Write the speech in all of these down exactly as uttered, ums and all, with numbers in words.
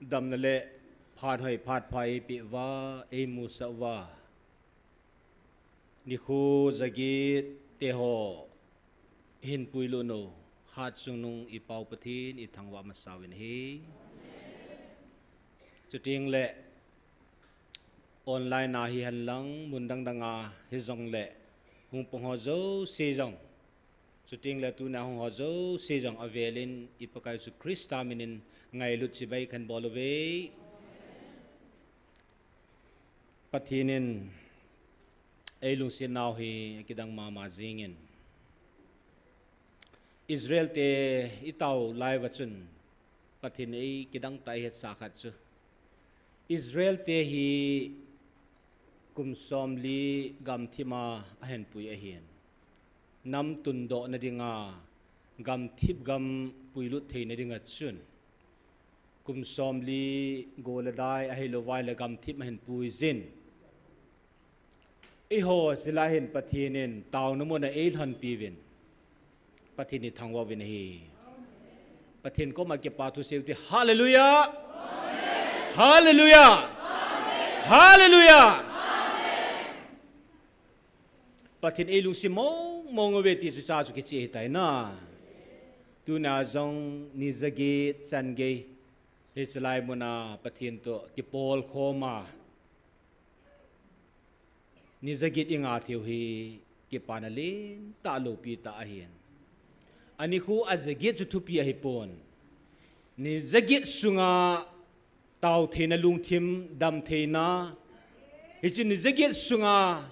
Damna le phat hoi phat pha eipeh uva, eimusah uva, nikho jaget teho hinpuilut nau Khatchungnung i Pau Pathen i thangvah masa uvin ahi. Chuteng le online a hihen lang mun dang dang a hijongle hung pang ho jouse jong, chuteng le tuna hung ho jouse jong avelin i Pakai Jesu Christa minin ngailut chibai kahin bol uve. Pathen in eilungset nau hi akidang mama jingin, Israel te i tao lai uva chun Pathen in eikidang tah a ihetsah khat chu, Israel te hi kum somli gamthip a ahinpui ahin, nam tundohna dinga gamthip gam puilut theina dinga chun kum somli go le dai ahilou vai le gamthip ahinpui jin, eiho chilai hin Pathen in taona mun a eilhonpi uvin, Pathen i thangvah uvin ahi. Pathen koma kipa thu seiu hite. Hallelujah! Hallelujah! Hallelujah! Pathen eilungset mong mong uve ti chu cha chu kicheh ahitai na. Tuna jong ni jaget chan gei hiche lai mun a Pathen toh kipolkhom a ni jaget i ngah theiu hi kipana lentah loupi tah ahin. Anikho a jaget chu thupi ahipon, ni jaget sunga tao theina, lungthim dam theina, hiche ni jaget sunga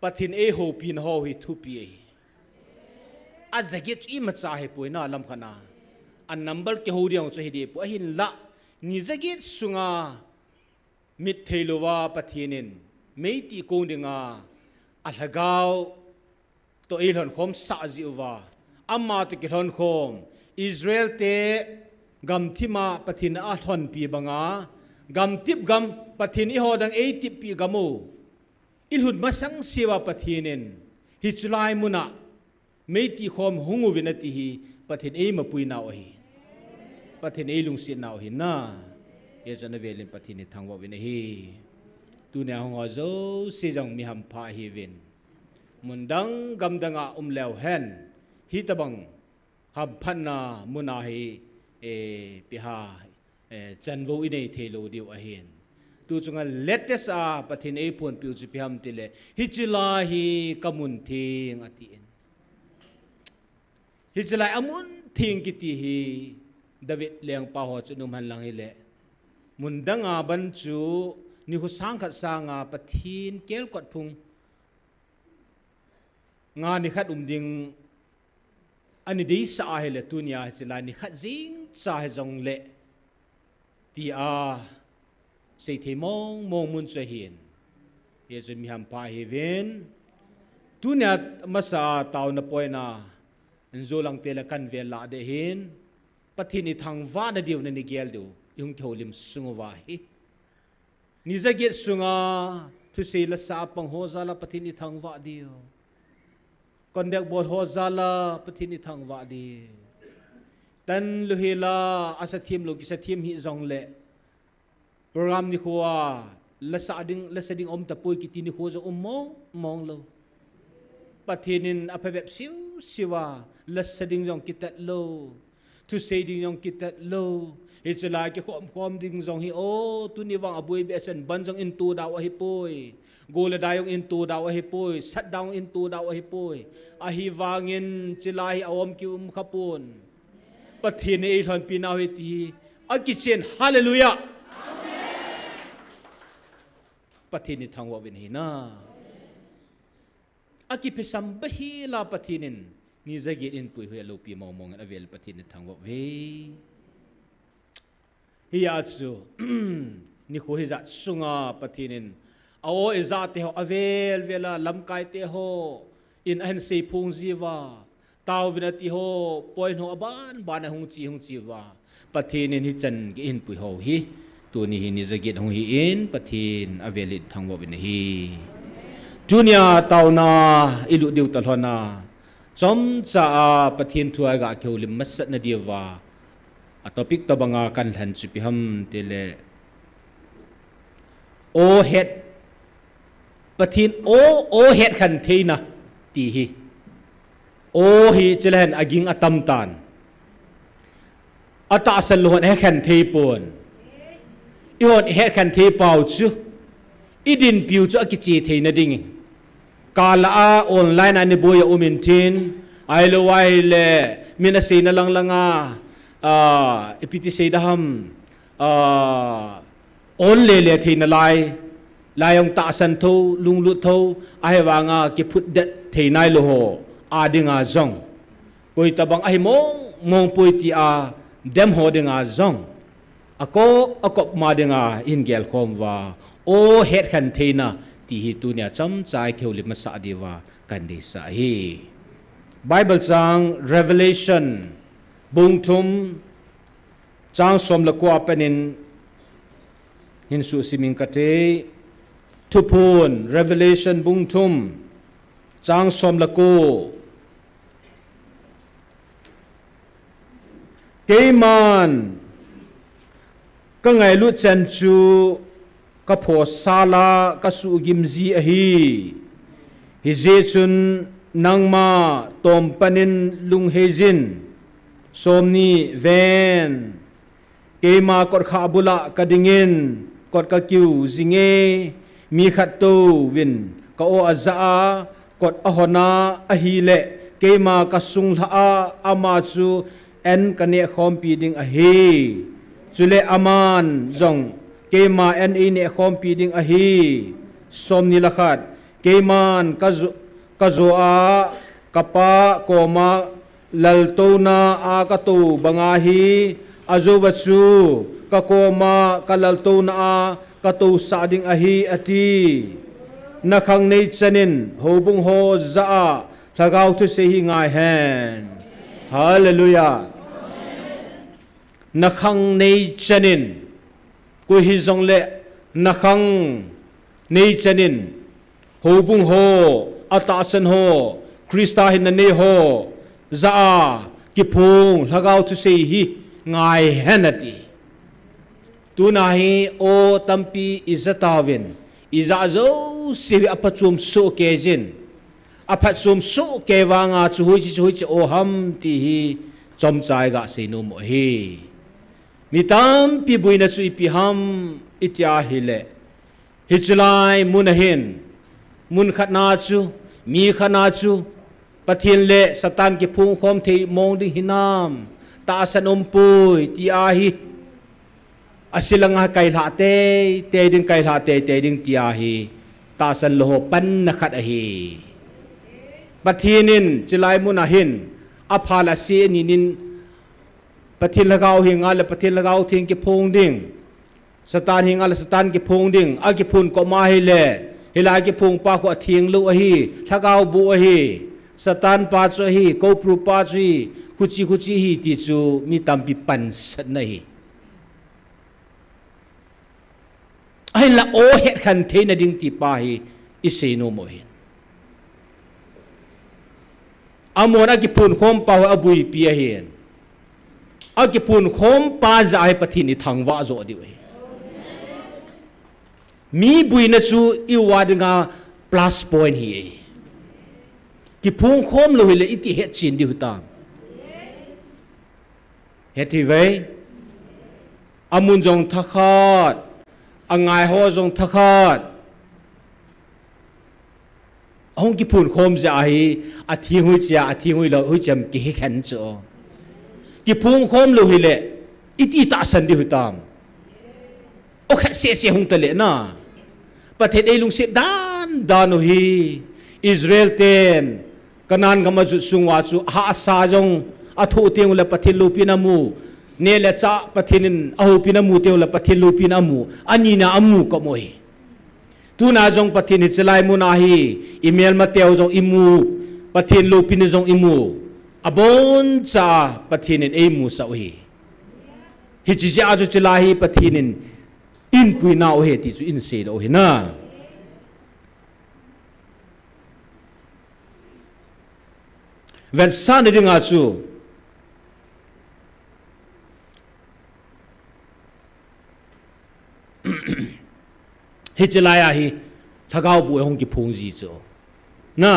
Pathen eihoupina ho hi thupi ahi. A jaget chu imacha ahipoi na, lamkhat a a number kihou ding chu hiding poi, ahinlah ni jaget sunga mit theilouva Pathen in meitih kong dinga a lhagao toh eilhonkhom sah jeh uva, ama toh kilhonkhom Israel te gamthip a Pathen in alhonpi banga, gamthip gam, Pathen in eiho dang eitippi gam u ilhun masang seuva Pathen in hiche lai mun a meitih khom hung uvin ati hi Pathen eimapui nau ahi. Pathen eilungset nau ahi na. Hijeh chun avelin Pathen i thangvah uvin ahi. Tunia hung ho jouse jong mi hampha ahiuvin, mun dang gam dang a um leu hen, hitobang hamphatna mun a hi, eh, ipi ham, eh, chanvou inei theilou diu ahin. Tu chunga latest a Pathen eiphonpiu chu ipi ham itile, hiche lai hi kamun theng atin. Hiche lai amun theng kiti hi David lengpa ho chun um henlang hile, mun dang a ban chu nikho sang khat sanga Pathen kelkot phung nga nikhat um ding ani deisah ahile, tunia hiche lai nikhat jeng cha hijongle tia seithei mong mong mun chu ahin. Hijeh chun mi hampha ihiuvin, tunia masa a taona point a injo lang tele kahin vel lah ding ahin, Pathen i thangvahna diu nani gel diu ihung kihoulim sung uva hi, ni jaget sunga thusei lasa a pang ho jal a Pathen i thangvah diu, conduct board ho jal a Pathen i thangvah diu, tanlou hel a, asa themlou kisa them hih jongle, program nikho a lasa ding, lasa ding aum tapoi kiti nikho jong um mong mong lou. Pathen in aphabep siu siuva, lasa ding jong kitat lou, thusei ding jong kitat lou. Hiche lai kikhom khom ding jong hi, o, tuni vang aboi behseh in, ban jong in to dau ahipoi, go le dai jong in to dau ahipoi, shutdown in to dau ahipoi. Ahivangin hiche lai hi aum kium khapon. Pathen in eilhonpi nau ahi ti hi akichen. Hallelujah. Pathen i thangvah uvin ahi na. Akiphisam behseh a Pathen in ni jaget in pui hi aloupi mong mong in avel Pathen i thangvah uve. Hia chu, nikho hijat sunga Pathen in a-o ijat te ho avel vel a, lamkai te ho in ahin seiphong jiuva, taovin ati ho, point ho aban ban a hung che, hung che uva, Pathen in hichan gei ahin pui ho hi, tuni hi ni jaget hung hi in, Pathen avel in thangvah uvin ahi. Tunia taona ilut diu talhon a, chomcha a Pathen thu a iga kihoulim masat na diuva, A topic tobanga kan lhen chu ipi ham tile, aw het, Pathen aw, aw het khen theina ti hi. Aw hi chule hen aging atam tan. Atahsan lou hon ahe khen thei pon. Eihon ihet khen thei pau chu, idinpiu chu akiche theina dingin. Kala a online a niboi a um intin, ahilou ahile, min aseina lang langa, ah, ipi ti sei da ham, ah, on lele theina lai, lai jong tahsan tho, lunglut tho, ahivanga kiphutdet thei nailou ho a dinga jong, koi tobang ahi mong mong poi tia dem ho dinga jong, akop, akop ma dinga ihin gelkhom uva, aw het khen theina ti hi tunia chomcha i kihoulim masat diuva kan deisah ahi. Bible chang Revelation bung thum, chang som le ko a pat in hin suhsim ing kate. Thuphon, Revelation bung thum, chang som le ko. Keiman kangailut chan chu kaphosal a kasuhgim ji ahi. Hijeh chun nangma tom panin lungheijin. Somni, ven, keima kotkhah bula kadingin kot kakiu jinge, mi khat touvin ka aw ajah a, kot ahon a, ahile keima kasung lhah a, ama chu an kaneh khompi ding ahi. Chule aman jong keima an eineh khompi ding ahi. Somni le khat, keiman kajo, kajo a, kapa koma laltouna a katou banga hi, ajouva chu kakoma kalaltouna a katousah ding ahi, ati. Nakhang nei chanin houbung ho jah a lhagao thusei hi ngai hen. Hallelujah. Nakhang nei chanin, koi hijongle nakhang nei chanin, houbung ho, atahsan ho, Christa hinna nei ho jah a kiphong lhagao thusei hi ngai hen, ati. Tuna hi aw tampi ija tauvin, ijah jouse hi aphatchom sohkei jin, aphatchom sohkei vanga chu hoiche chu hoiche aw ham ti hi chomcha iga seinom u ahi. Mi tampi boina chu ipi ham iti ahile, hiche lai mun ahin, mun khatna chu, mi khatna chu, Pathen le Satan kiphong khom thei mong ding hinam, tahsan umpoi ti ahi. Ase langa kailhah teitei ding, kailhah teitei ding ti ahi. Tahsan lou ho panna khat ahi. Pathen in chulai mun ahin, apha le ase aninin, Pathen lhagao henga le Pathen lhagao theng kiphong ding, Satan henga le Satan kiphong ding, akiphon koma hile, hilai akiphong pa khu atheng lou ahi, lhagao boh ahi, Satan pa chu ahi, Cobra pa chu ahi, khuchi khuchi ahi ti chu mi tampi pansatna ahi. Ahinla aw het khen theina ding ti pa hi isei nom u ahin. Amahon akiphon khom pa hi abuipi ahin. Akiphon khom pa jah a hi Pathen ithangvah joh diu ahi. Mi boina chu i-u a dinga plus point ahi. Kiphong khom lou hile iti hetchen diu hitam. Hethiuve. Amun jong thakhat, angai ho jong thakhat. Ahung kiphon khom jeh a hi, atheng hoiche a, atheng hoilou, hoiche ham kihe khen chu. Kiphong khom lou hile, iti tahsan diu hitam. Aw khat sese hung tale na. Pathen eilungset dan dan u hi. Israel ten Canaan gam ajot sung uva chu ahahsa jong athoh teng ule Pathen loupina amu. Neh le chah Pathen in ahoupina amu teng ule Pathen loupina amu. Anina amu kop u ahi. Tuna jong Pathen hiche lai mun a hi, imelmateu jong imu, Pathen loupina jong imu. Aboncha Pathen in eimusah u ahi. Hiche jeh a chu chulai hi Pathen in eipuinau ahi ti chu eiseilou u ahi na. Vetsahna dinga chu, Hiche lai a hi, Lhagao boh hung kiphong ji chu. Na.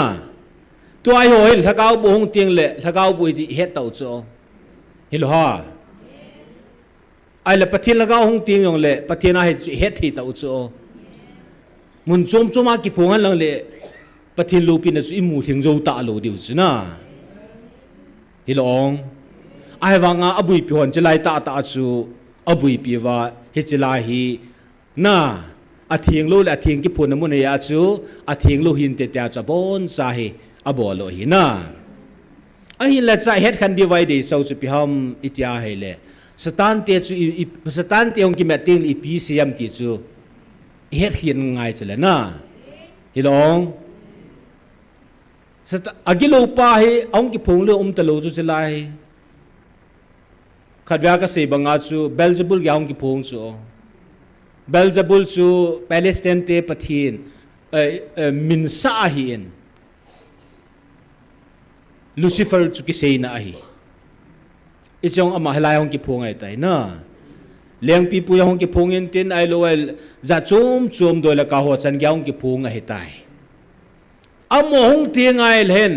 Tua hi ho hin, Lhagao boh hung teng le, Lhagao boh hi ti het tau chu. Hilou ha. Ahile Pathen Lhagao hung teng jong le, Pathen a hi chu het thei tau chu. Mun chom chom a kiphong hen lang le, Pathen loupina chu imu lhing jou talou diu chu na. Hilou ong. Ahivanga abuipi hon chilai tah tah chu abuipi uva hichilai hi na atheng lou le atheng kiphonna mun a chu atheng lou hinte tia chu aboncha hi abol u ahi na. Ahinla cha hetkhen diu vai dei sau chu ipi ham itia ahile Satan te chu i, i, Satan te hung kimat teng le ipi sei ham ti chu ihet khen ngai chu le na. Hilou ong. Sata, agilou pa hi, ahung kiphong lou um talou chu chilai. Khatvei a kasei banga chu, Beelzebul gei ahung kiphong chu. Beelzebul chu Palestine te pathen, eh, eh, min sa ahin. Lucifer chu kiseina ahi. Hiche jong ama hilai ahung kiphong ahitai na. Lengpipu jong ahung kiphong in tin ahilou le, jat chom chom doi le ka ho chan gei ahung kiphong ahitai. Amaho hung teng ahile hin.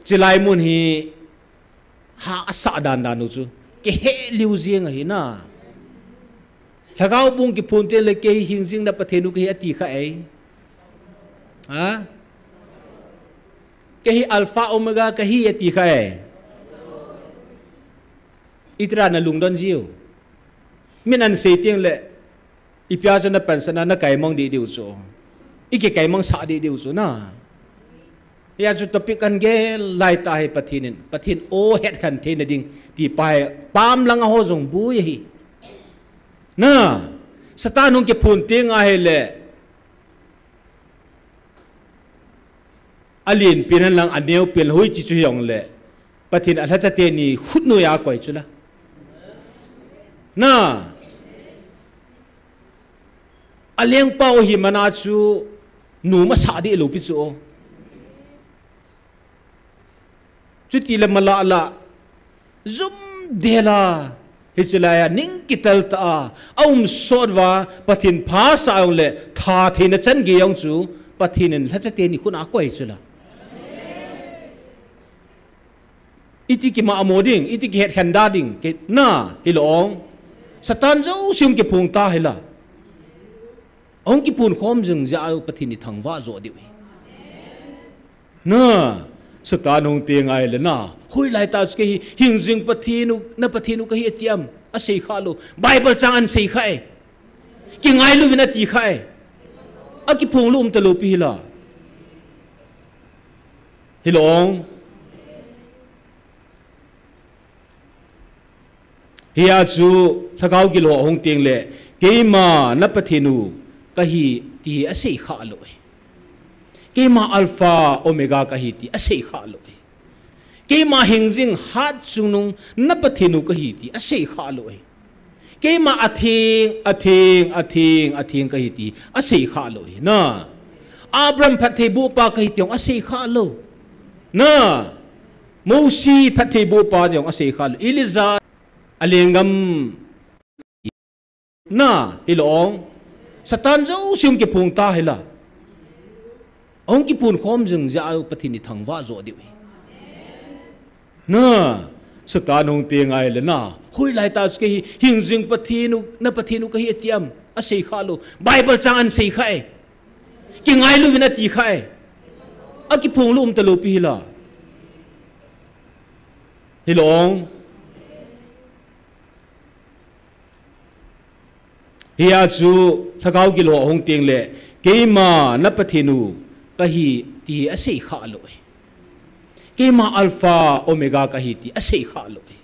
Chilai mun hi ha asah dan dan u chu. Kihei liu jeng ahi na. Lhagao boh kiphong teng le kei hi hingjing na Pathen u kahi ati kha e. Ha? Kei hi Alpha Omega kahi ati kha e. Itira na lungdon jiu. Min asei teng le. Ipi a chu na pansan a na kaimang deh diu chu. I kikaimang sah deh diu chu na. Hia chu topic kan gel lai tah hi Pathen in. Pathen o hetkhen theina ding ti pa hi pam lang a ho jong bui ahi. Na. Satan hung kiphong teng ahile. Alen pen hen lang aneo pen hoi chi chu hijongle. Pathen a lhacha teni khut noiya koi chu la. Na. Alengpa u hi mana chu nom asah deh lou pi chu o. Chuti le mala la. Jum dela. Hiche lai a ning kitel tah a, aum sot uva, Pathen pha sah jong le, tha theina chan gei jong chu, Pathen in lhacha teni khut a koi chu la. Iti kimahmo ding, iti kihetkhen da ding, kei, na, hilou ong. Satan jouse hung kiphong ta hi la. Ahung kiphong khom jing jeh a Pathen ithangvah jo diu hi. Na, Satan hung teng ahile na. Hoilai tah chu kei hi, hingjing Pathen u, na Pathen u kahi ati am. Asei kha lou. Bible chang asei kha e. Kingailu vin ati kha e. Akiphong lou um talou pi hi la. Hilou ong. Hia chu Lhagao gilou hung teng le, keima na Pathen u kahi ti asei kha lou e. Keima Alpha Omega kahi ti asei kha lou e. Keima hingjing hatchungnung na Pathen u kahi ti asei kha lou e. Keima atheng, atheng, atheng, atheng kahi ti asei kha lou e. Na. Abraham phattheibohpa kahi ti jong asei kha lou. Na. Mosi phattheibohpa ti jong asei kha lou. Elijah alenggam na, hilou ong. Satan jouse hung kiphong ta hi la. Ahung kiphong khom jing jeh a Pathen ithangvah jo diu hi. Na, Satan hung teng ahile na. Hoilai tah chu kei hi, hingjing Pathen u, na Pathen u kahi ati am. Asei kha lou. Bible chang asei kha e. Kingailu vin ati kha e. Akiphong lou um talou pi hi la. Hilou ong. Hia chu Lhagao gilou hung teng le, keima na Pathen u kahi ti asei kha lou e. Keima Alpha Omega kahi ti asei kha lou e.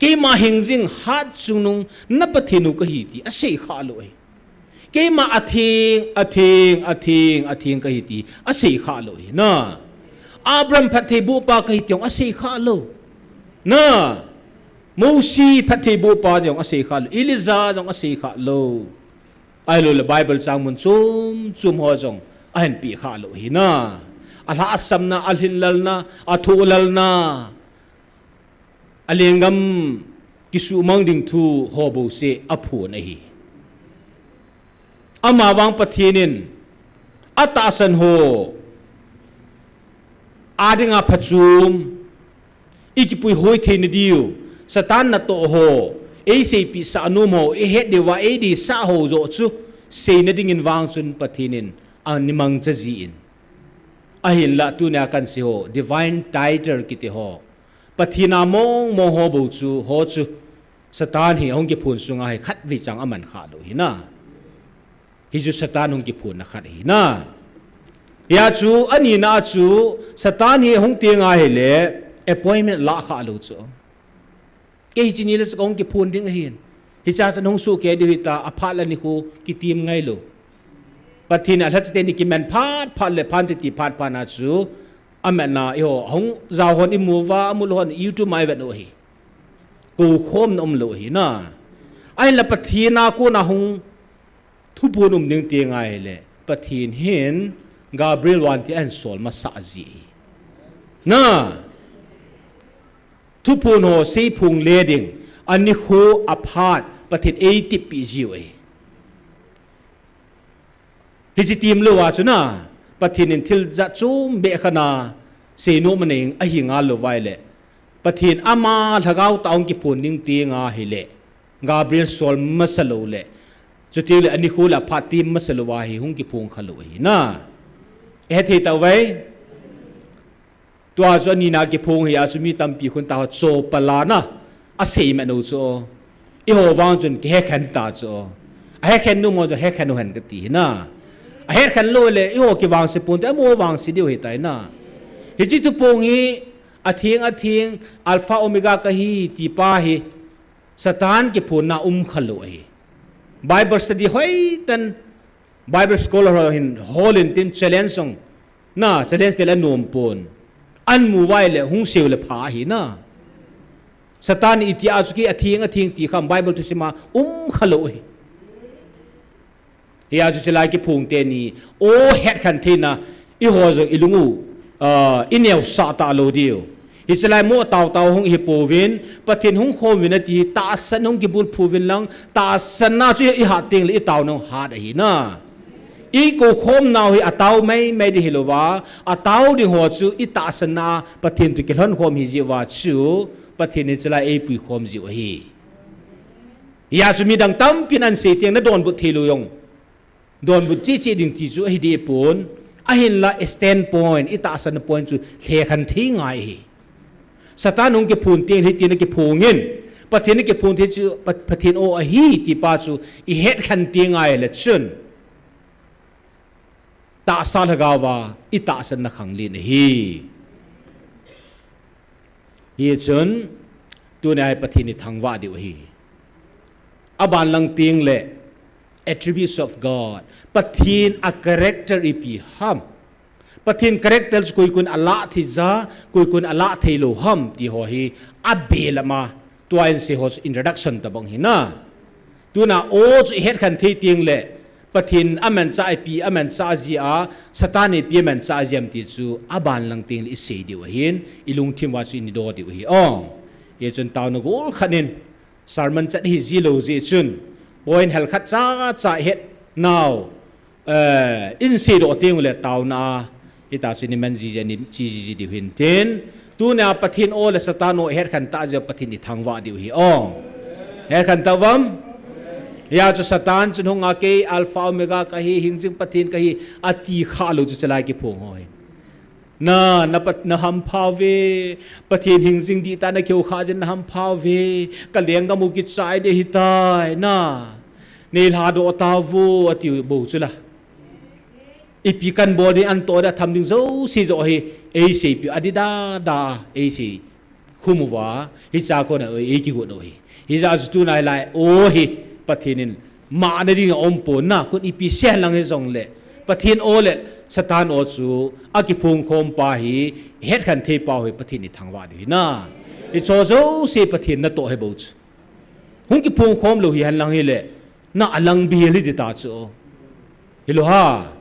Keima hingjing hatchungnung na Pathen u kahi ti asei kha lou e. Keima atheng, atheng, atheng, atheng kahi ti asei kha lou e. Na. Abraham phattheibohpa kahi ti jong asei kha lou. Na. Mosi phattheibohpa jong asei kha lou. Elijah jong asei kha lou. Ahilou le Bible chang mun chom chom ho jong ahin peh kha lou hi na. Alhahsamna, alhinlalna, athohlalna. Alenggam kisuhmang ding thu ho bouseh aphon ahi. Amavang Pathen in atahsan ho adinga phachom, ikipui hoi theina diu, Satan natoh ho, eiseipeh sah nom ho, ihet diuva eidei sah ho joh chu seina dingin vang chun Pathen in ana mangcha jin. Ahinla tunia kahin sei ho, divine tither kiti ho, Pathen a mong mong ho bou chu, ho chu Satan hi ahung kiphon sunga hi khatvei chang aman khalou hi na. Hichu Satan hung kiphonna khat hi na. Hia chu, anina chu, Satan hi hung tenga hile, appointment lah khalou chu. Kei hiche nile chu kahung kiphon ding ahin. Hichea chu hung sohkei diu hita, aphat le nikho kitem ngailou. Pathen in alhacha teni kiman phat phat le phan titi phat phat na chu, amatna eiho, ahung jao hon imu uva, amulou hon YouTube ma ivet u ahi. Koukhomna umlou ahi na. Ahinla Pathen a kona hung thuphon um ding tenga hile, Pathen hin Gabriel vantil ahin sol masah ji ahi. Na, thuphon ho seiphong le ding, anikho aphat, Pathen eitippeh jiu ahi. Hiche temlouva chu na, Pathen in thil jat chom beh khat na seinom anei ahi ngal lou vai le, Pathen ama lhagao tah hung kiphon ding tenga hile, Gabriel sol masa lou le, chuteng le anikho le aphat tem masa louva hi hung kiphong khalou ahi na. Ihethei tauve. Tua chu anina kiphong hi a chu mi tampi khun taho chopalana asei man u chu. Eiho vang chun kihekhen ta chu. Ahekhen nom ho chu hekhen u hen kati hi na. Ahekhen lou le eiho kivangse ponte, amaho vangse diu hitai na. Hiche thuphong hi atheng atheng Alpha Omega kahi tipa hi Satan kiphonna um khalou ahi. Bible study hoitah in Bible scholar ho hin hol intin challenge jong, na, challenge tile anom pon. Amu uva ile hung seiu le pha ahi na. Satan itia chu kei atheng atheng ti kham Bible thusima um khalou ahi. Hia chu chulai kiphong teni o hetkhen theina eiho jong ilung u, ah, ineosah talou diu. Hiche lai mo taotao hung ihi pouvin, Pathen hung khom uvin ati, tahsan hung kibulphu uvin lang, tahsanna chu ihat tengle itaona hat ahi na. Ikoukhomnau hi atao maimai ding hilouva, atao ding ho chu itahsanna Pathen toh kilhon khom ahi jeh uva chu, Pathen in hiche lai eipui khom jiu ahi. Hia chu midang tampin ahin sei teng nadonbut theilou jong donbut cheh cheh ding ti chu ahi deh pon, ahinla standpoint, itahsan point chu lhekhen thei ngai ahi. Satan hung kiphon teng hitin akiphongin, Pathen akiphon thei chu Pa-, Pathen o ahi tipa chu ihetkhen teng ngai le chun, tahsa lhagaova itahsanna khanglen ahi. Hichun, tunia hi Pathen ithangvah diu ahi. Aban lang tengle, attributes of God. Pathen a character ipi ham. Pathen character chu koi kon alah thei ja, koi kon alah theilou ham, ti ho hi abelama, tua in sei ho chu introduction tabang hi na. Tuna o chu ihetkhen thei tengle, Pathen amanchah ipi amanchah jia, Satan ipi amanchah jia ham ti chu aban lang tengle isei diu ahin, ilungthim uva chu ido diu ahi. O, hichun taona gol khat in, sermon chat hi jilou jeh chun, point hel khat chacha ihet nau, eh, inseidoh tengule taona a, hita chu iman jiji ani, chi jiji diu hin tin, tunia Pathen o le Satan o ihetkhen tah jeh Pathen ithangvah diu ahi. O, hetkhen tauvam? Hia chu Satan chun hunga kei Alpha Omega kahi, hingjing Pathen kahi, ati khalou chu chulai kiphong ho hi. Na, na Pat-, nahampha uve, Pathen hingjing dihtah nakihou khah jeh in nahampha uve, kalenggam u kichai ding ahitai, na, neilhadoh tauvo, ati bou chu la. Ipi kanbol ding, antoh ding, atham ding jouse joh hi, eiseipeh, adih dada, eisei khum uva, hichea kona eikigot u ahi. Hijeh chun tuna hilai o hi, Pathen in mahna ding aumpon na, kon ipi sei hen lang hijongle, Pathen o le Satan o chu akiphongkhom pa hi, hetkhen thei pau hi Pathen ithangvah diu ahi na. Hicheho jouse Pathen natoh hi bou chu. Hung kiphongkhom lou hihen lang hile, na, alang bihel hiding ta chu. Hilou ham?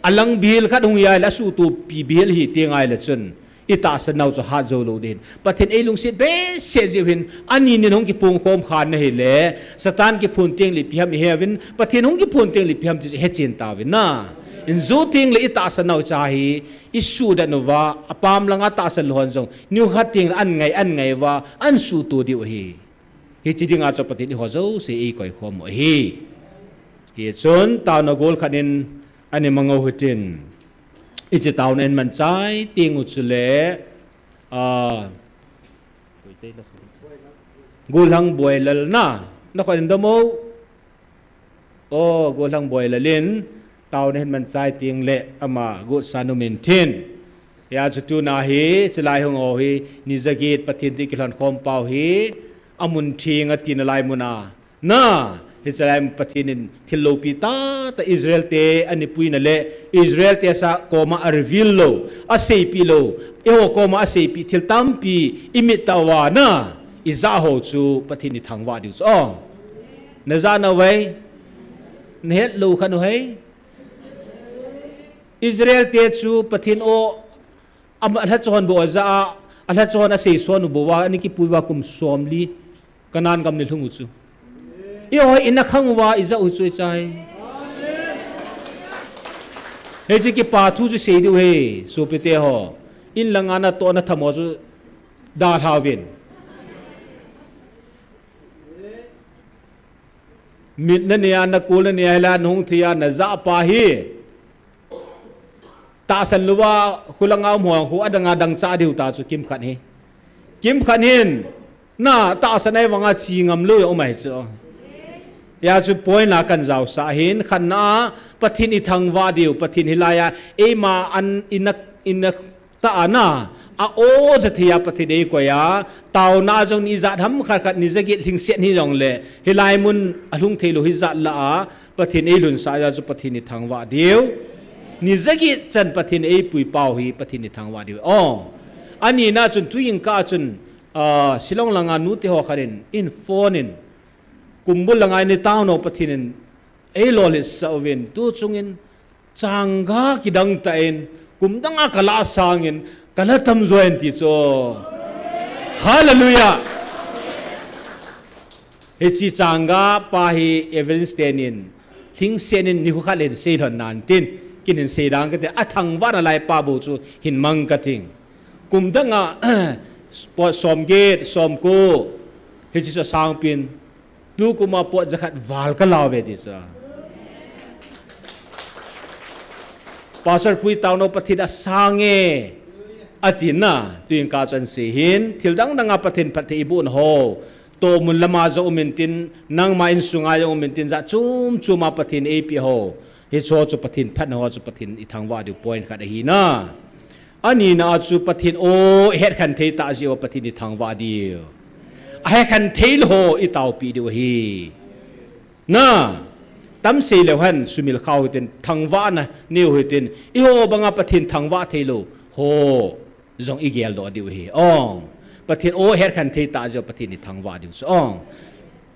Alang bihel khat hung hi ahile, asuhtopi bihel hi teng ahile chun, I tahsan nau chu hat jou lou ding. Pathen ei lungset behseh jeh u hin, ani nin hung kiphong khom khan na hile, Satan kiphon teng le ipi ham i he uvin, Pathen hung kiphon teng le ipi ham ti chu he chen tauvin na. Injo teng le i tahsan nau cha hi, i suhdat uva, apam langa tahsan lou hon jong, nikhat teng le an ngai, an ngai uva, an suhto diu ahi. Hiche dinga chu Pathen in eiho jouse eikoi khom u ahi. Hichun, taona gol khat in, ani mangou hitin. Hiche taona in manchai teng u chule, ah, Golhang Boilal na, na khut in dom o. O, Golhang Boilal in, taona hin manchai teng le, ama gotsa nom in tin. Hia chu tuna hi, chulai hung ho hi, ni jaget Pathen toh kilhon khom pau hi, amun theng a tina lai mun a. Na, hiche lai mun Pathen in thil loupi tahtah Israel te ana puina le, Israel te sa koma a reveal lou, a seipeh lou, eiho koma a seipeh thil tampi i mit tah uva na, i jah ho chu Pathen i thangvah diu chu. O, na jah nau vai, na het lou kha nau hai. Israel te chu Pathen o, a, a lhacha hon bou a jah a, a lhacha hon a seison u bou a, ana kipui uva kum somli, Canaan gam ana lhung u chu. Eiho in a khang uva i jah u chu i chai. Hiche kipa thu chu sei diu ahi, sopite ho. In langa natoh natham ho chu dalha uvin. Mit na nei a, na kol na nei a, hilai a na hung thei a, na jah pa hi. Tahsan louva, khulanga um ho, khu adanga dangchah diu ta chu kimkhat hi. Kimkhat hin, na tahsan a i vanga chi ngam lou a um ahi chu. Hia chu point la kan jaosah hin, khatna a, Pathen i thangvah diu, Pathen hilai a, eima an i na, i na tah a na, a o ja thei a Pathen eikoi a, taona a jong ni jat ham khat khat ni jaget lhingset hi jongle, hilai mun a lhung thei lou hi jat lah a, Pathen eilhunsah a chu Pathen i thangvah diu. Ni jaget chan Pathen eipui pau hi Pathen i thangvah diu. O. Ani na chun tuin ka chun, ah, Shillong langa nute ho khat in, in phone in, kum bul langa in i taona u Pathen in eilolhit sah uvin, tu chungin, Changa kidang tah in, kum danga ka lah sangin, ka lah tam jo in ti chu. Hallelujah. Hiche changa pa hi evangelist tenin, lhingset in nikho khat le hin seilhon nan tin, kin hin sei dang kate, a thangvah nalai pa bou chu hin mang kating. Kum danga, pot somget, somko, hiche chu asang pin, Tukum a pot jakhat val ka la uve ti chu. Pastor Pu i taona u Pathen asang e, ati na, tuin ka chun sei hin, thil dang dang a Pathen phatthei i boh na ho, toh mun lama jong um intin, nangma insunga jong um intin, jat chom chom a Pathen eipeh ho, hiche ho chu Pathen phatna ho chu Pathen i thangvah diu point khat ahi na. Ani na a chu Pathen o, i het khen thei tah jeh uva Pathen i thangvah diu. A het khen thei lou ho i taopi diu ahi. Na, tam sei leu hen sumil khau hitin thangvahna neo hitin, eiho banga Pathen thangvah thei lou ho jong i geldoh diu ahi. Ong, Pathen o, het khen thei tah jeh uva Pathen i thangvah diu chu. Ong.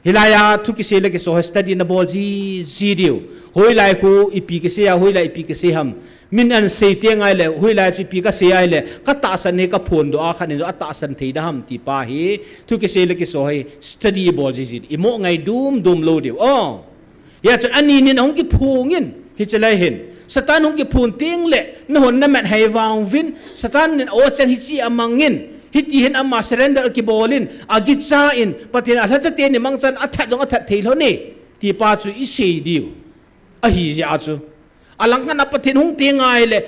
Hilai a thu kisei le kisei ho study na bol ji, ji diu. Hoilai khu ipi kisei a, hoilai ipi kisei ham. Min an sei teng ahile, hoilai chu ipi kasei ahile, ka tahsan hi ka phondoh a khat in jong atahsan thei da ham ti pa hi. Thu kisei le kisei ho hi study i bol ji ji. I mo ngai dum dum lou diu. O. Hia chun ani nin ahung kiphong in. Hiche lai hin. Satan hung kiphon teng le, nahon na mat hai vang uvin, Satan nin o chang hiche a mang in, hiti hin ama surrender a kibol in, a gicha in, Pathen a lhacha teni mang chan a that jong a that thei lou ni, ti pa chu i sei diu. Ahi jeh a chu. A lang khat a Pathen hung teng ahile,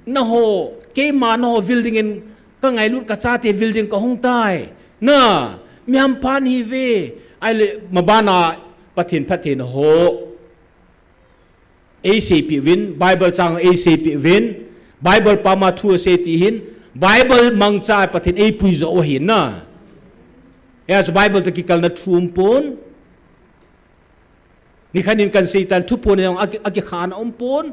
naho, keima naho vil ding in, ka ngailut ka chate vil ding ka hung tai. Na, mi hampha nahi ve, ahile, maban a Pathen phatthei na ho. Ei seipeh uvin, Bible chang ei seipeh uvin, Bible pama thu asei ti hin, Bible mangcha Pathen eipui jo u ahi na. Hia chu Bible toh kikalna thu um pon. Nikhat in kan sei tan thuphon jong aki, akikhana um pon.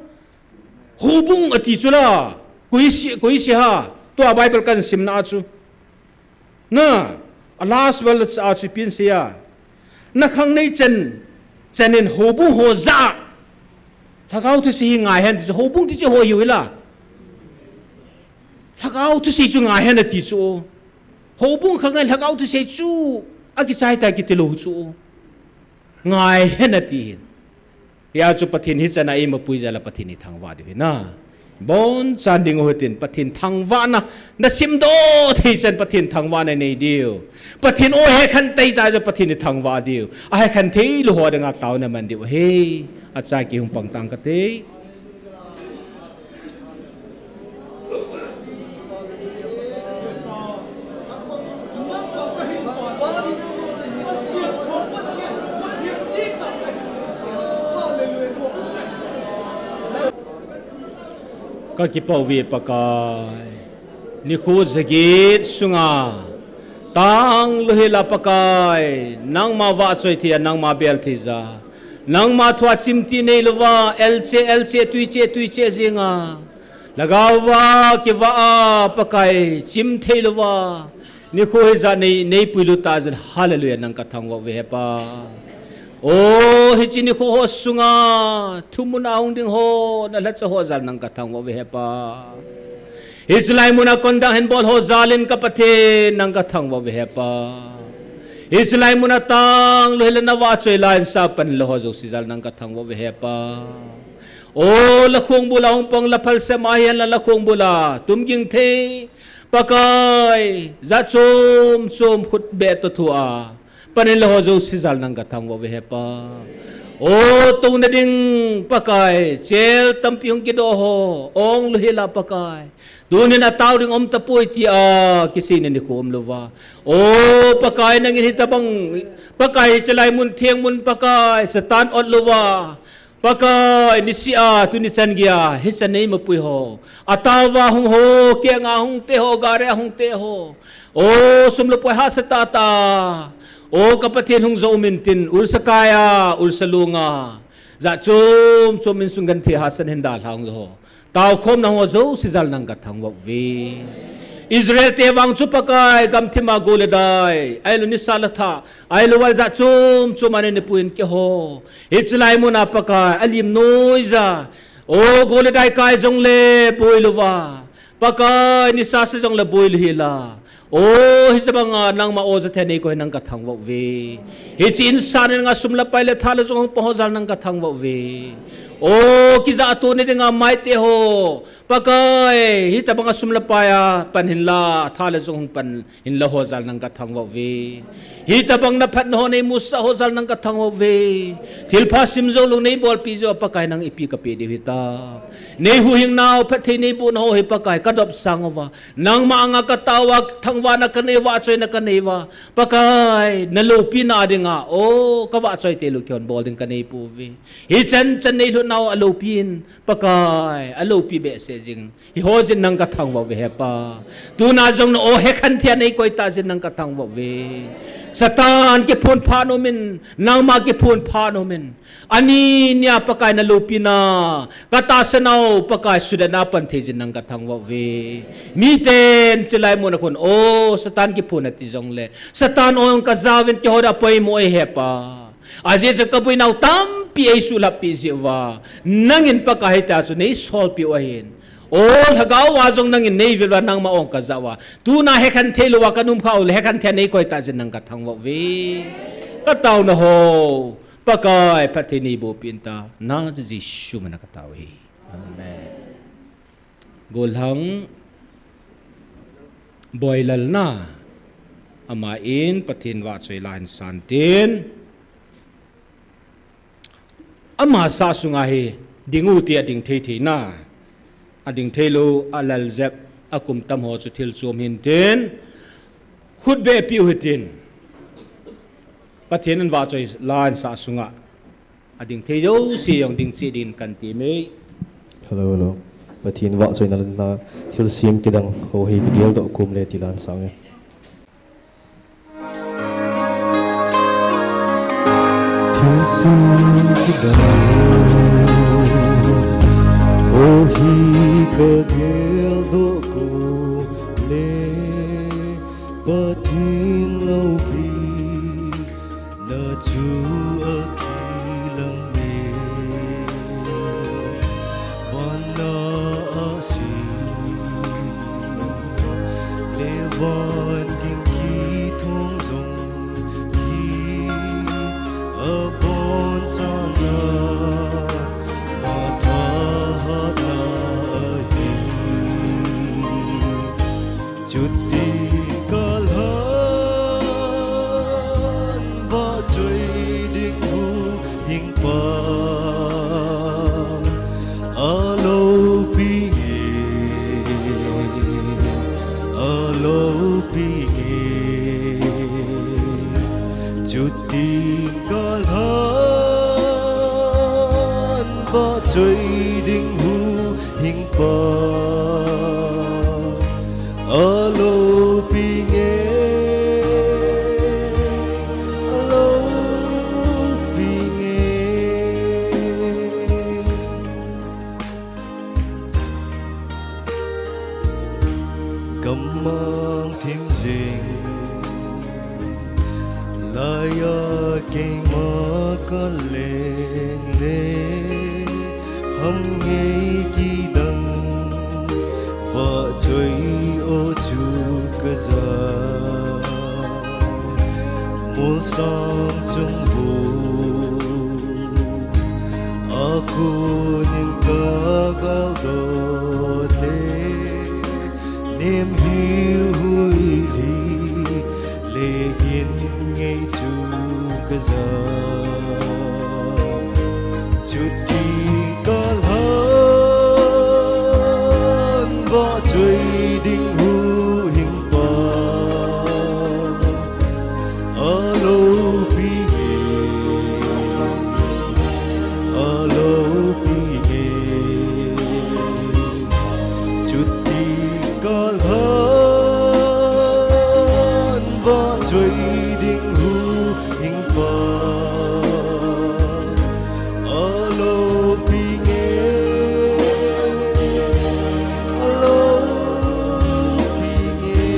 Houbung ati chu la. Koi sei, koi sei ha. Tua Bible kan simna a chu. Na, a last word a chu ipi asei a. Na khangnei chan, chan in houbung ho jah a. Lhagao thusei hi ngai hen ti chu, houbung ti chu ho hiu hila. Lhagao thusei chu ngai hen ati chu. Houbung khat ngai lhagao thusei chu akichai tai kiti lou chu. Ngai hen ati hin. Hia chu Pathen hichan a eima pui jal a Pathen ithangvah diu hi na. Bonchan ding u hitin Pathen thangvahna, na simdoh thei chan Pathen thangvahna nei diu. Pathen o hekhen thei ta chu Pathen ithangvah diu. Ahekhen thei lou ho dinga taona man diu ahi. Achai kihung pang tang kate. Kakipah uve Pakai. Nikho jaget sunga tang lou hel a Pakai, nangma vahchoi thei a, nangma bel thei ja, nangma thua chimti neilouva, elche, elche, tuiche, tuiche jinga, lhagao va kivah a Pakai, chim theilouva, nikho hijat nei, neipui lut tah jeh in, hallelujah, nang kathangvah uve Hepa. O, hiche nikho ho sunga thumun a hung ding ho, nalhacha ho jal nang kathangvah uve Hepa. Hiche lai muna kondang hin bol ho jal in ka Pathen nang kathangvah uve Hepa. Hiche lai muna tang lou hel a navahchoi la insa pan lou ho jouse jal nang kathangvah uve Hepa. O, la khongbul a hung pang la phalsem a hihen lang la khongbul a tumging thei Pakai, jat chom chom khut beh toh thua pan in lou ho jouse jal nang kathangvah uve Hepa. O, touna ding Pakai, chel tampi hung kidoh ho, ong lou hel a Pakai, tunin atao ding um tapoi tia kiseina nikho umlouva. O, Pakai nangin hitabang, Pakai hiche lai mun theng mun Pakai, Satan ot louva. Pakai, nisih a, tuni chan geiya, hichan neima pui ho. Atao va hung ho, keng a hung te ho, gari a hung te ho. O, sum le pai hahsa tahtah. O, ka Pathen hung jou um intin, ulsa kai a, ulsa lung a. Jat chom chom insung genthei hahsa in hin dalha hung jou ho. Taokhomna ho jouse jal nang kathangvah uve. Israel te vang chu Pakai, gamthip a Goliath, ahilou nisa le thah, ahilou val jat chom chom a nei pui in keiho. Hiche lai muna Pakai, alim noija. O, Goliath kai jongle boi louva. Pakai, nisa se jongle boi lou hel a. O, hitabang a nangma o jat thei a neikoi nang kathangvah uve. Hiche insung a sum le pai le tha le jong hung pang ho jal nang kathangvah uve. O, kijahto na dinga maite ho. Pakai, hitabang a sum le pai a pan hin la, tha le jong hung pan hin la ho jal nang kathangvah uve. Hitabang na phatna ho neimusah ho jal nang kathangvah uve. Thilpha sim jou lou neibolpi jou a Pakai nang ipi kapeh diu hitam. Nei huhhing nau phatthei neiboh nau hi Pakai kadop sang uva. Nangma anga katao uva, thangvahna kanei uva, vahchoina kanei uva. Pakai, na loupina dinga, o, kavahchoi tei lou kihon bol ding kanei pouve. Hichan chan neilhut nau aloupin, Pakai, aloupi behseh jing. Hiho jeh in nang kathangvah uve Hepa. Tuna jong na o hekhen thei a neikoi tah jeh in nang kathangvah uve. Satan kiphun phat nom in, nangma kiphun phat nom in. Ani nia Pakai na loupina, katahsan nau Pakai sudetna pan thei jeh in nang kathangvah uve. Miten chilai muna khun, o Satan kiphun ati jongle, Satan ong kajaovin keiho dia poimo ahi Hepa. Ajeh chu kabuinau tampi eisuhlhap pi jeh uva, nangin Pakai hitia chu neisolpi u ahin. O Lhagao a jong nangin neivil uva nangma ong kajah uva. Tuna hekhen thei louva kanum khah uleh hekhen thei a neikoi tah jeh in nang kathangvah uve. Kataona ho. Pakai, phatthei neiboh peh in ta, nang chu Jesu mina katao e. Amen. Golhang Boilal na, ama in Pathen vahchoi la hin san tin, ama sah sunga hi ding u ti ading thei thei na, ading thei lou, alal jep, akum tam ho chu thil chom hin tin, khut beh piu hitin, Pathen in vahchoi la hin sah sunga ading thei jouse jong ding cheh din kan ti mai. Hello, hello. Pathen vahchoina la thilsem kidang ho hi kigeldoh kom le ti la hin sang e. Thilsem kidang ho hi kageldoh kom le Pathen loupina chu akilang e, van a asem Van ging kithung jong hi abon chana mathahatna ahi. Chuti kalhan vahchoi ding huhhingpa aloupi nge, aloupi nge. Chuti kalhan vahchoi ding huhhingpa aloupi nge, aloupi nge. Gammang thim jing laiya keima kaleng le, ham ngei kidang vahchoi o chu kaja. Molsang chung bu akon in kagal dot le, nem hiu hui li le gin ngei chu kaja. Chuti kalhan vahchoi ding huhhingpa aloupi nge, aloupi nge. Chuti kalhan vahchoi ding huhhingpa aloupi nge, aloupi nge.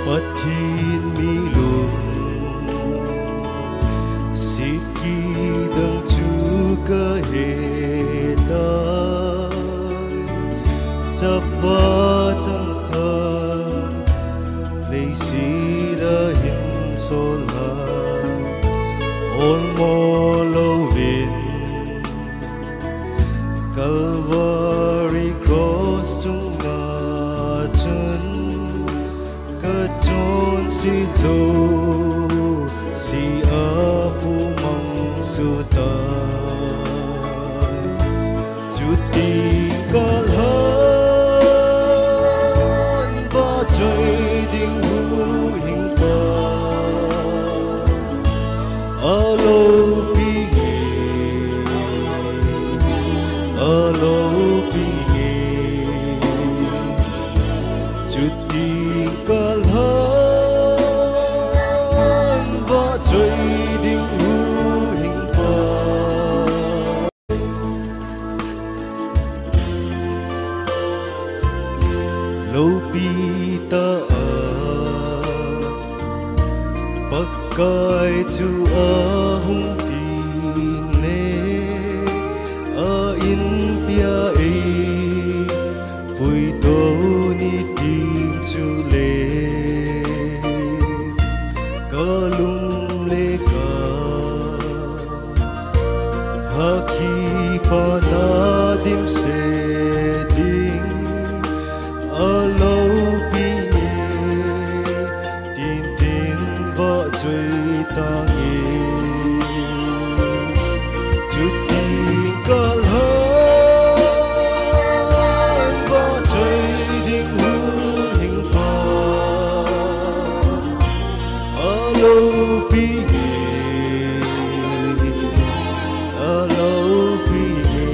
Pathen mi lungset kidang chu kahe tai. Chapa changkhat leiset a hin sol a, olmo louvin Calvary cross chunga chun kachonset jouse apumang sutai. Chuti kalhan vahchoi ding huhhingpa aloupi nge, aloupi nge. Chuti kalhan vahchoi ding huhhingpa loupi tah a Pakai chu ahung teng le, a inpi a eipuidoh ni ding chu le, kalung le ka hakipa na dimset ding aloupi nge, tin tin vahchoi tange. Chuti kalhan vahchoi ding huhhingpa aloupi nge, aloupi nge.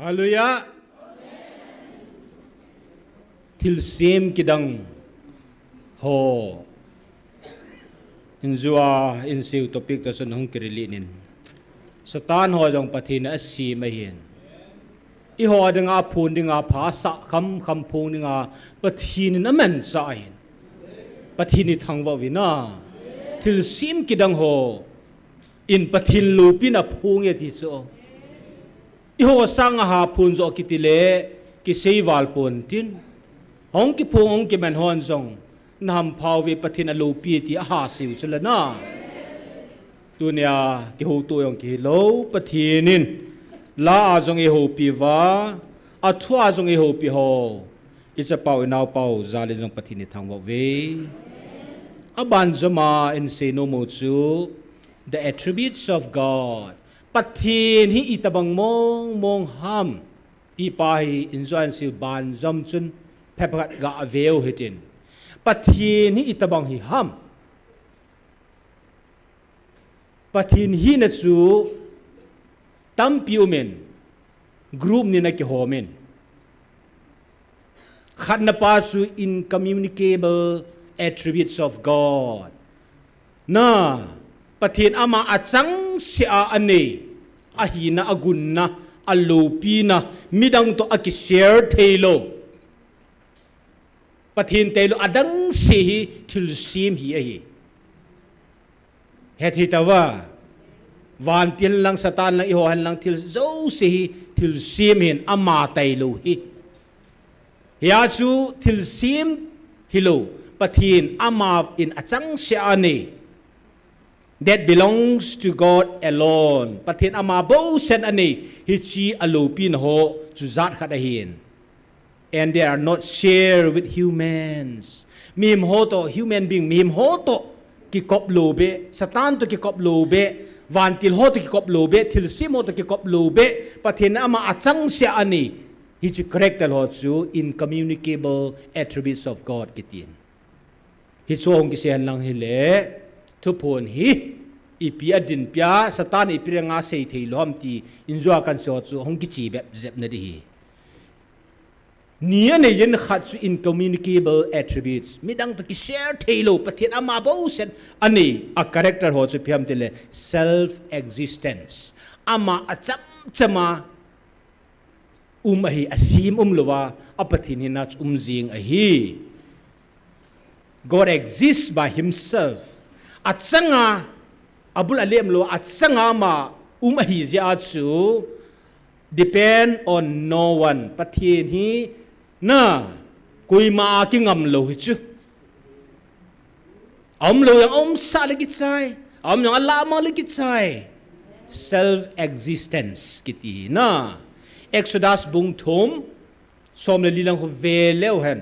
Hallelujah. Thilsem kidang ho. Injua insiu topic to chun hung kirilih nin. Satan ho jong Pathen in asem ahin. Eiho dinga phun dinga pha sah kham kham phung dinga Pathen in amanchah ahin. Pathen in thangvah uvin a. Thilsem kidang ho in Pathen loupina phung e ti chu. Eiho sanga ha phun jo kiti le kisei val pon tin. Hung kiphung hung kiman hon jong na hampha uve Pathen aloupi ti ahasei u chu le na. Tunia kihouto jong kihilou Pathen in la a jong eihoupi uva, athu a jong eihoupi ho. Ichapau inaopau jal in jong Pathen in thangvah uve. Aban joma insei nom u chu the attributes of God. Pathen hi itobang mong mong ham. Ti pa hi injua insei u ban jom chun phephat ga aveu hitin. Pathen hi itobang hi ham. Pathen hina chu tampi umin, group ni na kihom in. Khatna pa chu incommunicable attributes of God. Na, Pathen ama achangseh a anei, ahina, agunna, aloupina, midang to akishare theilou. Pathen tailou adang se hi thilsem hi ahi. Hethei tauva. Vantil lang, Satan lang, eiho hen lang thil jouse hi thilsem hin ama tailou hi. Hia chu thilsem hilou, Pathen ama in achangseh a anei. That belongs to God alone. Pathen ama bou sen anei, hiche aloupina ho chu jat khat ahin. And they are not share with humans. Mihem ho to, human being, mihem ho to kikop lou beh, Satan to kikop lou beh, vantil ho to kikop lou beh, thilsem ho to kikop lou beh, Pathen ama achangseh a anei, hiche character ho chu incommunicable attributes of God kitin. Hichu hung kisei hen lang hile, thuphon hi, ipi adinpi a, Satan ipi dinga seithei lou ham ti, injua kansei ho chu hung kiche bep jep na di hi. Ni anei yin khat chu incommunicable attributes. Midang to kishare theilou, Pathen ama bou sen anei, a character ho chu ipi ham tile, self-existence. Ama achamchama um ahi, asem umlouva, a Pathen hina chu um jing ahi. God exists by himself. Achanga, abul alem lou, achanga ama um ahi jeh a chu depend on no one. Pathen hi na, koima a kingam lou hi chu. Aumlou jong aumsah le kichai, aum jong alah mang le kichai. Self-existence kiti hi na. Exodus bung thum, som le li lang khu ve leu hen.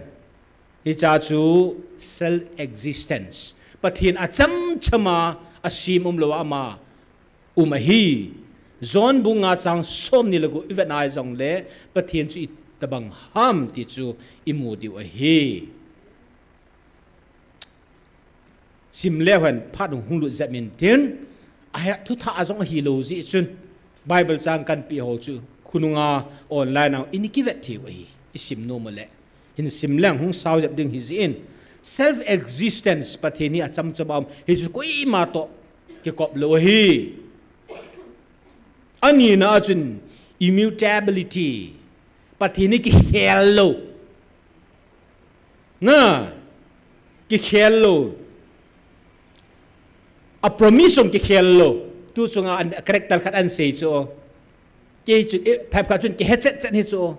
Hiche chu self-existence. Pathen achamchama asem umlou ama um ahi. John bung nga chang som ni le gup ivet nai jongle Pathen chu itobang ham ti chu imu diu ahi. Sim leu hen phat hung lut jep intin, ahet thuthah a jong ahilou jeh chun, Bible chang kanpeh ho chu, khonunga online a, ini kivet theiu ahi, isim nom uleh. Hin sim leng hung sao jep ding hi jeh in, self-existence, Pathen hi achamchama um, hichu koima to kikop lou ahi. Anina a chun, immutability, Pathen hi kikhel lou. Na, kikhel lou. A promise jong kikhel lou. Tu chunga an, character khat ahin sei chu. Kei chun, eh, phep khat chun kihe chet chet hi chu.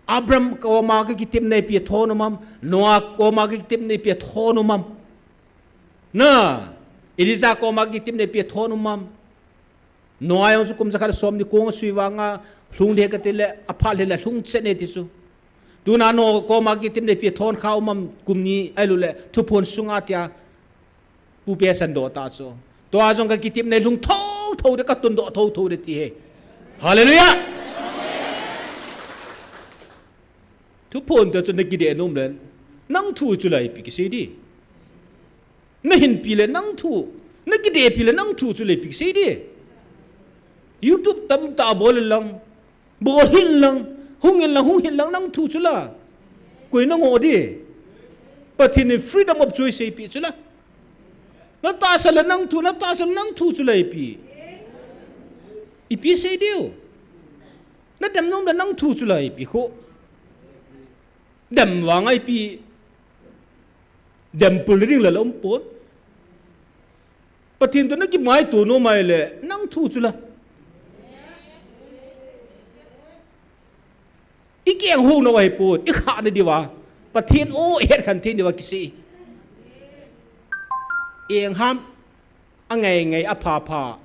Abraham koma kakitepna ipi athon um am. Noah koma kakitepna ipi athon um am. Na, Elijah koma kakitepna ipi athon um am. Noah jong chu kum jakhat le somni kong asui vanga lhung ding kati le, aphat le le lhung chet e ti chu. Tuna Noah koma kitepna ipi athon kha um am, kum ni ahilouleh thuphon sunga tia pupe asan doh ta chu. Tua jong kakitepna lhung thotho de, katundoh thotho de ti hi. Hallelujah! Thuphon te chu nakideh nom le, nang thu chu lai ipi kisei di. Nahinpi le nang thu, nakidehpi le nang thu chu lai ipi kisei di. YouTube tamtah bol le lang. Bol hih in lang, hung in lang, hung hih in lang, nang thu chu la. Koi na ngoh ding? Pathen in freedom of choice eipeh chu la. Na tahsa le nang thu, na tahsa le nang thu chu la eipeh. Ipi sei diu. Na dem nom le nang thu chu la eipeh khu. Dem vang a eipeh. Dem pul ding le la um pon. Pathen toh na kimaito nom a ahile, nang thu chu la. I keng hou nau ahi pon, i khah na diu va. Pathen o, i het khen thei diu va kisei. Eng ham, a ngai ngai, a pha pha.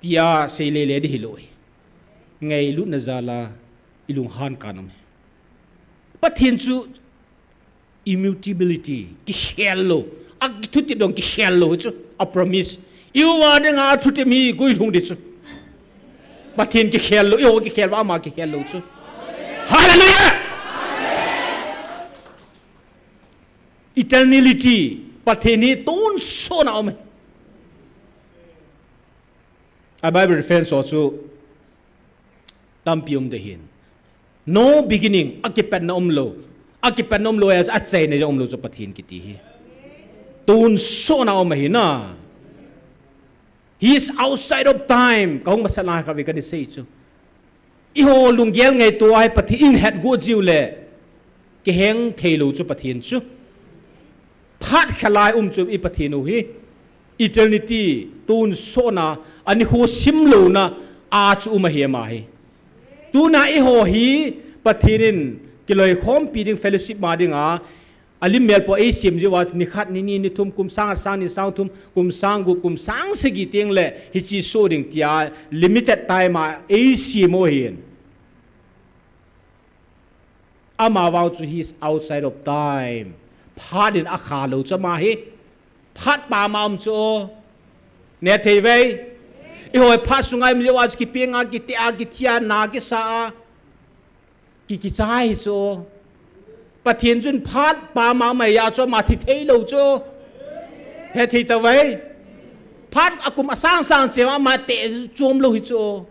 Tia sei le le ding hilou. Ngailutna jal a i lunghan kha nom. Pathen chu immutability, kikhel lou. A thutep dong kikhel lou chu, a promise. I uva dinga thutep mi gui lhung ding chu. Pathen kikhel lou, i ho kikhel va ama kikhel lou chu. Hallelujah! Eternality, Pathen hi tonsot na um e. A Bible reference ho chu tampi um ding ahin. No beginning, a kipatna um lou. A kipatna um lou, a chaina um lou chu Pathen kiti hi. Tonsot na um ahi na. He is outside of time. Ka hung masa lai kha ve ka ni sei chu. I ho lunggel ngaito a hi Pathen in het gu jiu le. Kiheng thei lou chu Pathen chu. Phat khalai um chu i Pathen u hi. Eternity, tonsot na, a nikho sim louna, a chu um ahi ama hi. Tuna i ho hi, Pathen in kiloikhompi ding fellowship ma dinga, a lim mel po ei sim jiu va, ni khat, ni ni, ni thum, kum sang, sang ni, sang thum, kum sang gup, kum sang sagi teng le, hiche so ding tia, limited time a ei sim u ahin. Ama vang chu he is outside of time. Phat in a kha lou chu ama hi. Phat pam a um chu. Ne thei ve. I ho phat sunga i um jiu va chu kipenga, kitea, kithia, na kisa a. Ki, kichai chu. Pathen chun phat pam a um ahi a chu ama thi thei lou chu. He thei ta ve. Phat a kum a sang sang cheh a ama te chom lou hi chu.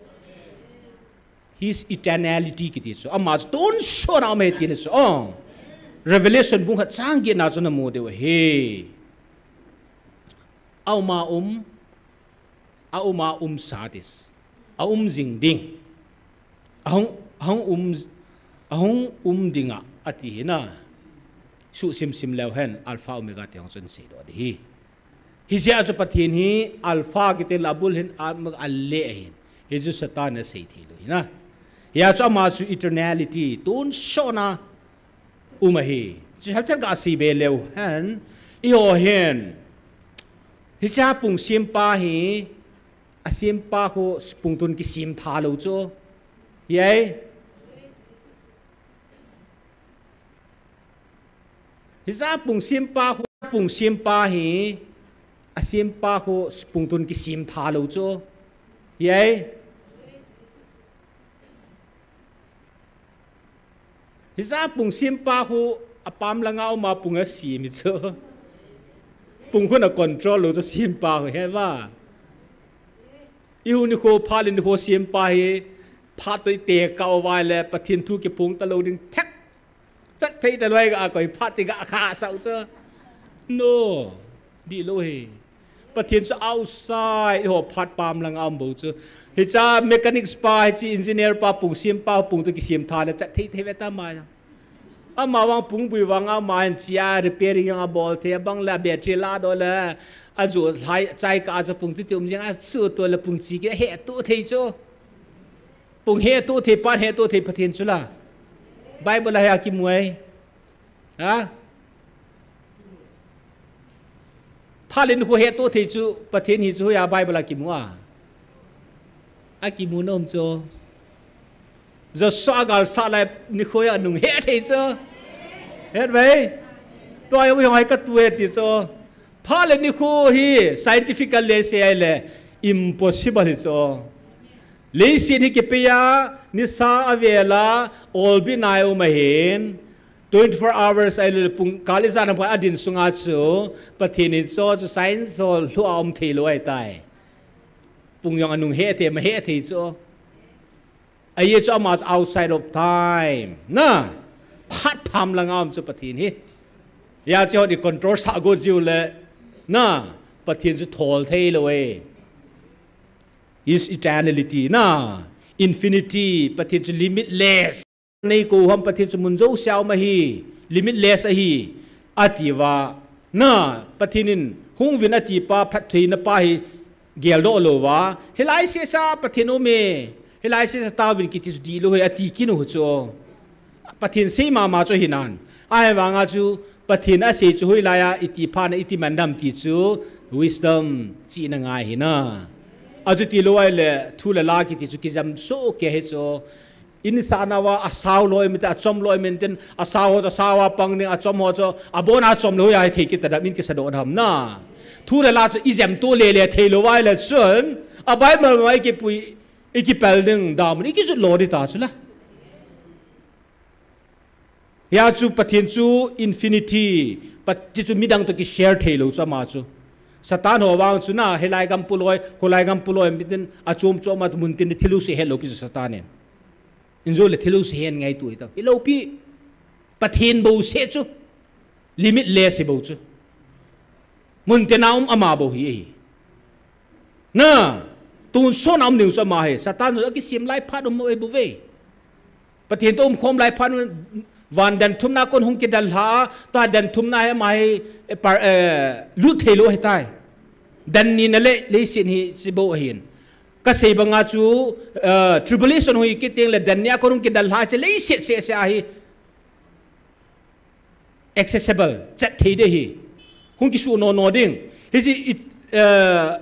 His eternality kiti chu. Ama chu tonsot na um ahi tina chu. Oh. Revelation bung khat chang get na chu na mu diu ahi. A um a um, a um a um sa tis. A um jing ding. A hung, a hung um, a hung um dinga ati hi na. Suhsim sim leu hen, Alpha Omega ti hung chun seidoh ding ahi. Hijeh a chu Pathen hi Alpha kiti le abul hin a, a le ahin. Hichu Satan in asei thei lou ahi na. Hia chu ama chu eternality, tonsot na um ahi. Chu helchat ga sei be leu hen. I ho hin. Hiche pung sempa hi, a sempa khu pung tun kisem tha lou chu. Hi ai. Hiche pung sempa khu, pung sempa hi, a sempa khu pung tun kisem tha lou chu. Hi ai. Hiche pung sempa khu a pam langa um a pung asem hi chu. Pung khu na control lou chu sempa khu he va. I hu nikho, phat le nikho sempa hi, phat toh i tekah uva le, Pathen thu kiphong ta lou ding thek. Chat thei ta lou a koi phat ti ga kha sau chu. No. Dih lou hi. Pathen chu outside, i ho phat pam langa um bou chu. Hiche mechanics pa, hiche engineer pa, pung sempa, pung toh kisem tha le, chat thei thei ve ta ma. Ama vang pung bui vang ama hin chia repairing jong abol thei, abang le battery ladoh le, ajo lhai chai kah a chu pung chu ti um jeng a chu toh le pung chi kihe toh thei chu. Pung he toh thei, phat he toh thei Pathen chu la. Bible a hia kimu ai. Ha? Phat le nikho he toh thei chu Pathen hi chu hoiya Bible a kimu a. A kimu nom chu. Joshua gal sah lai nikho a nung he thei chu. Het ve. Tua jong hung hai ka tu he ti chu. Phat le nikho hi scientifically sei le impossible hi chu. Leiset hi kipei a, nisa avel a, olbina a um ahin. Twenty-four hours ahi lou le pung kal ijat ham khat a din sunga chu, Pathen in chu, chu science ho lhu a um thei lou ahi tai. Pung jong anung he thei, ma he thei chu. Ahi chu ama chu outside of time. Na, phat pham langa um chu Pathen hi. Hijeh chun i control sah got jiu le, na, Pathen chu thol thei lou e. Is eternality, na, infinity, Pathen chu limitless. Nei kou ham Pathen chu mun jousea um ahi, limitless ahi, ati uva. Na, Pathen in hung uvin ati pa, phattheina pa hi geldoh lou uva. Hilai sehsa Pathen um e, hilai sehsa tauvin kiti chu dihlou ahi, ati kit u chu. Pathen sei mama chu hinan. Ahivanga chu Pathen asei chu hoilai a iti phat na iti man dem ti chu wisdom chihna ngai ahi na. Achuti lou ahile thu le la kiti chu kijam soh kei ahi chu. Insahna uva asao loi mite, achom loi miten, asao ho chu asao a pang ding, achom ho chu abon a chom lou ahi thei kit ta dem, in kisadoh dem na. Thu le la chu ijam to lele thei lou ahile chun, a Bible ma ikipui, ikipel ding, damun, ikijut lo ding ta chu la. Hijeh chun Pathen chu infinity, Pat-, ti chu midang to kishare thei lou chu ama chu. Satan ho vang chu na, hilai gam pu loi, kholai gam pu loi, miten achom chom a mun tin thil u se het lou pi chu Satan in. Injo le thil u se het ngai tu ahi ta. Hilou pi, Pathen bou se chu. Limitless hi bou chu. Mun tin a um ama bou hi ahi. Na, tonsot a um ding chu ama ahi. Satan chu akisem lai phat um ahi bou ve. Pathen to um khom lai phat um, van dan thumna kon hung kidalha, tua dan thumna hi ama hi, eh, par, eh, lut thei lou ahi tai. Dan ni na le, leiset hi chi bou ahin. Kasei banga chu, eh, tribulation hung hi kit teng le dan ni a kon hung kidalha chu leiset sehsa ahi. Accessible, chat thei ding ahi. Hung kisu nono ding. Hiche, eh,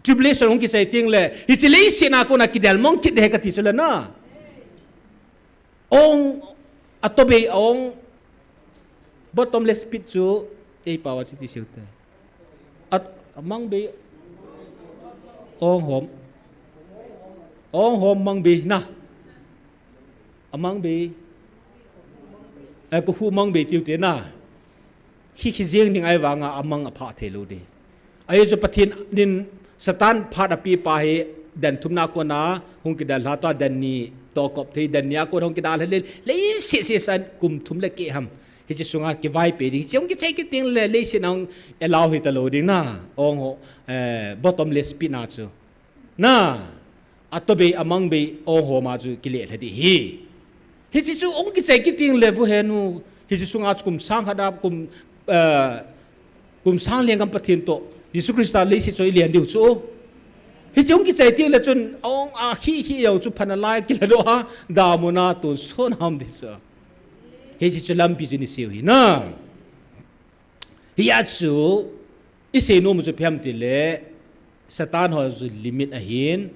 tribulation hung kichai teng le, hiche leiset a kona kidel mong kit ding ahi kati chu le na. Ong, atobei ong, bottomless pit chu, ei pao a chu ti sel te. At, amang bei, ong hom. Ong hom mang bei na. Amang bei. Eh, ko hu mang bei tiu te na. Khi khi jeng ding ahivanga amang apha thei lou ding. Ahi chu Pathen in Satan phat api pa hi dan thumna kona hung kidalha tua dan ni to kop thei dan ni a kona hung kidalha le leiset sehsa kum thum le keh ham. Hiche sunga kivaipe ding. Hiche hung kichai kit teng le leiset a hung allow hita lou ding na. Ong ho, eh, bottomless pit na chu. Na, atobei amang bei ong hom a chu kile lha ding ahi. Hiche chu hung kichai kit teng le vo henu, hiche sunga chu kum sang khat a kum, eh, kum sang lenggam Pathen to, Jesu Christa leiset chu ilen diu chu. Hiche hung kichai teng le chun ong a khi khi jong chu phatna lai kila doh a, damun a tonsot a um ding chu. Hiche chu lampi chu ni seiu ahi na. Hijeh chun, isei nom chu ipi ham tile, Satan ho chu limit ahin,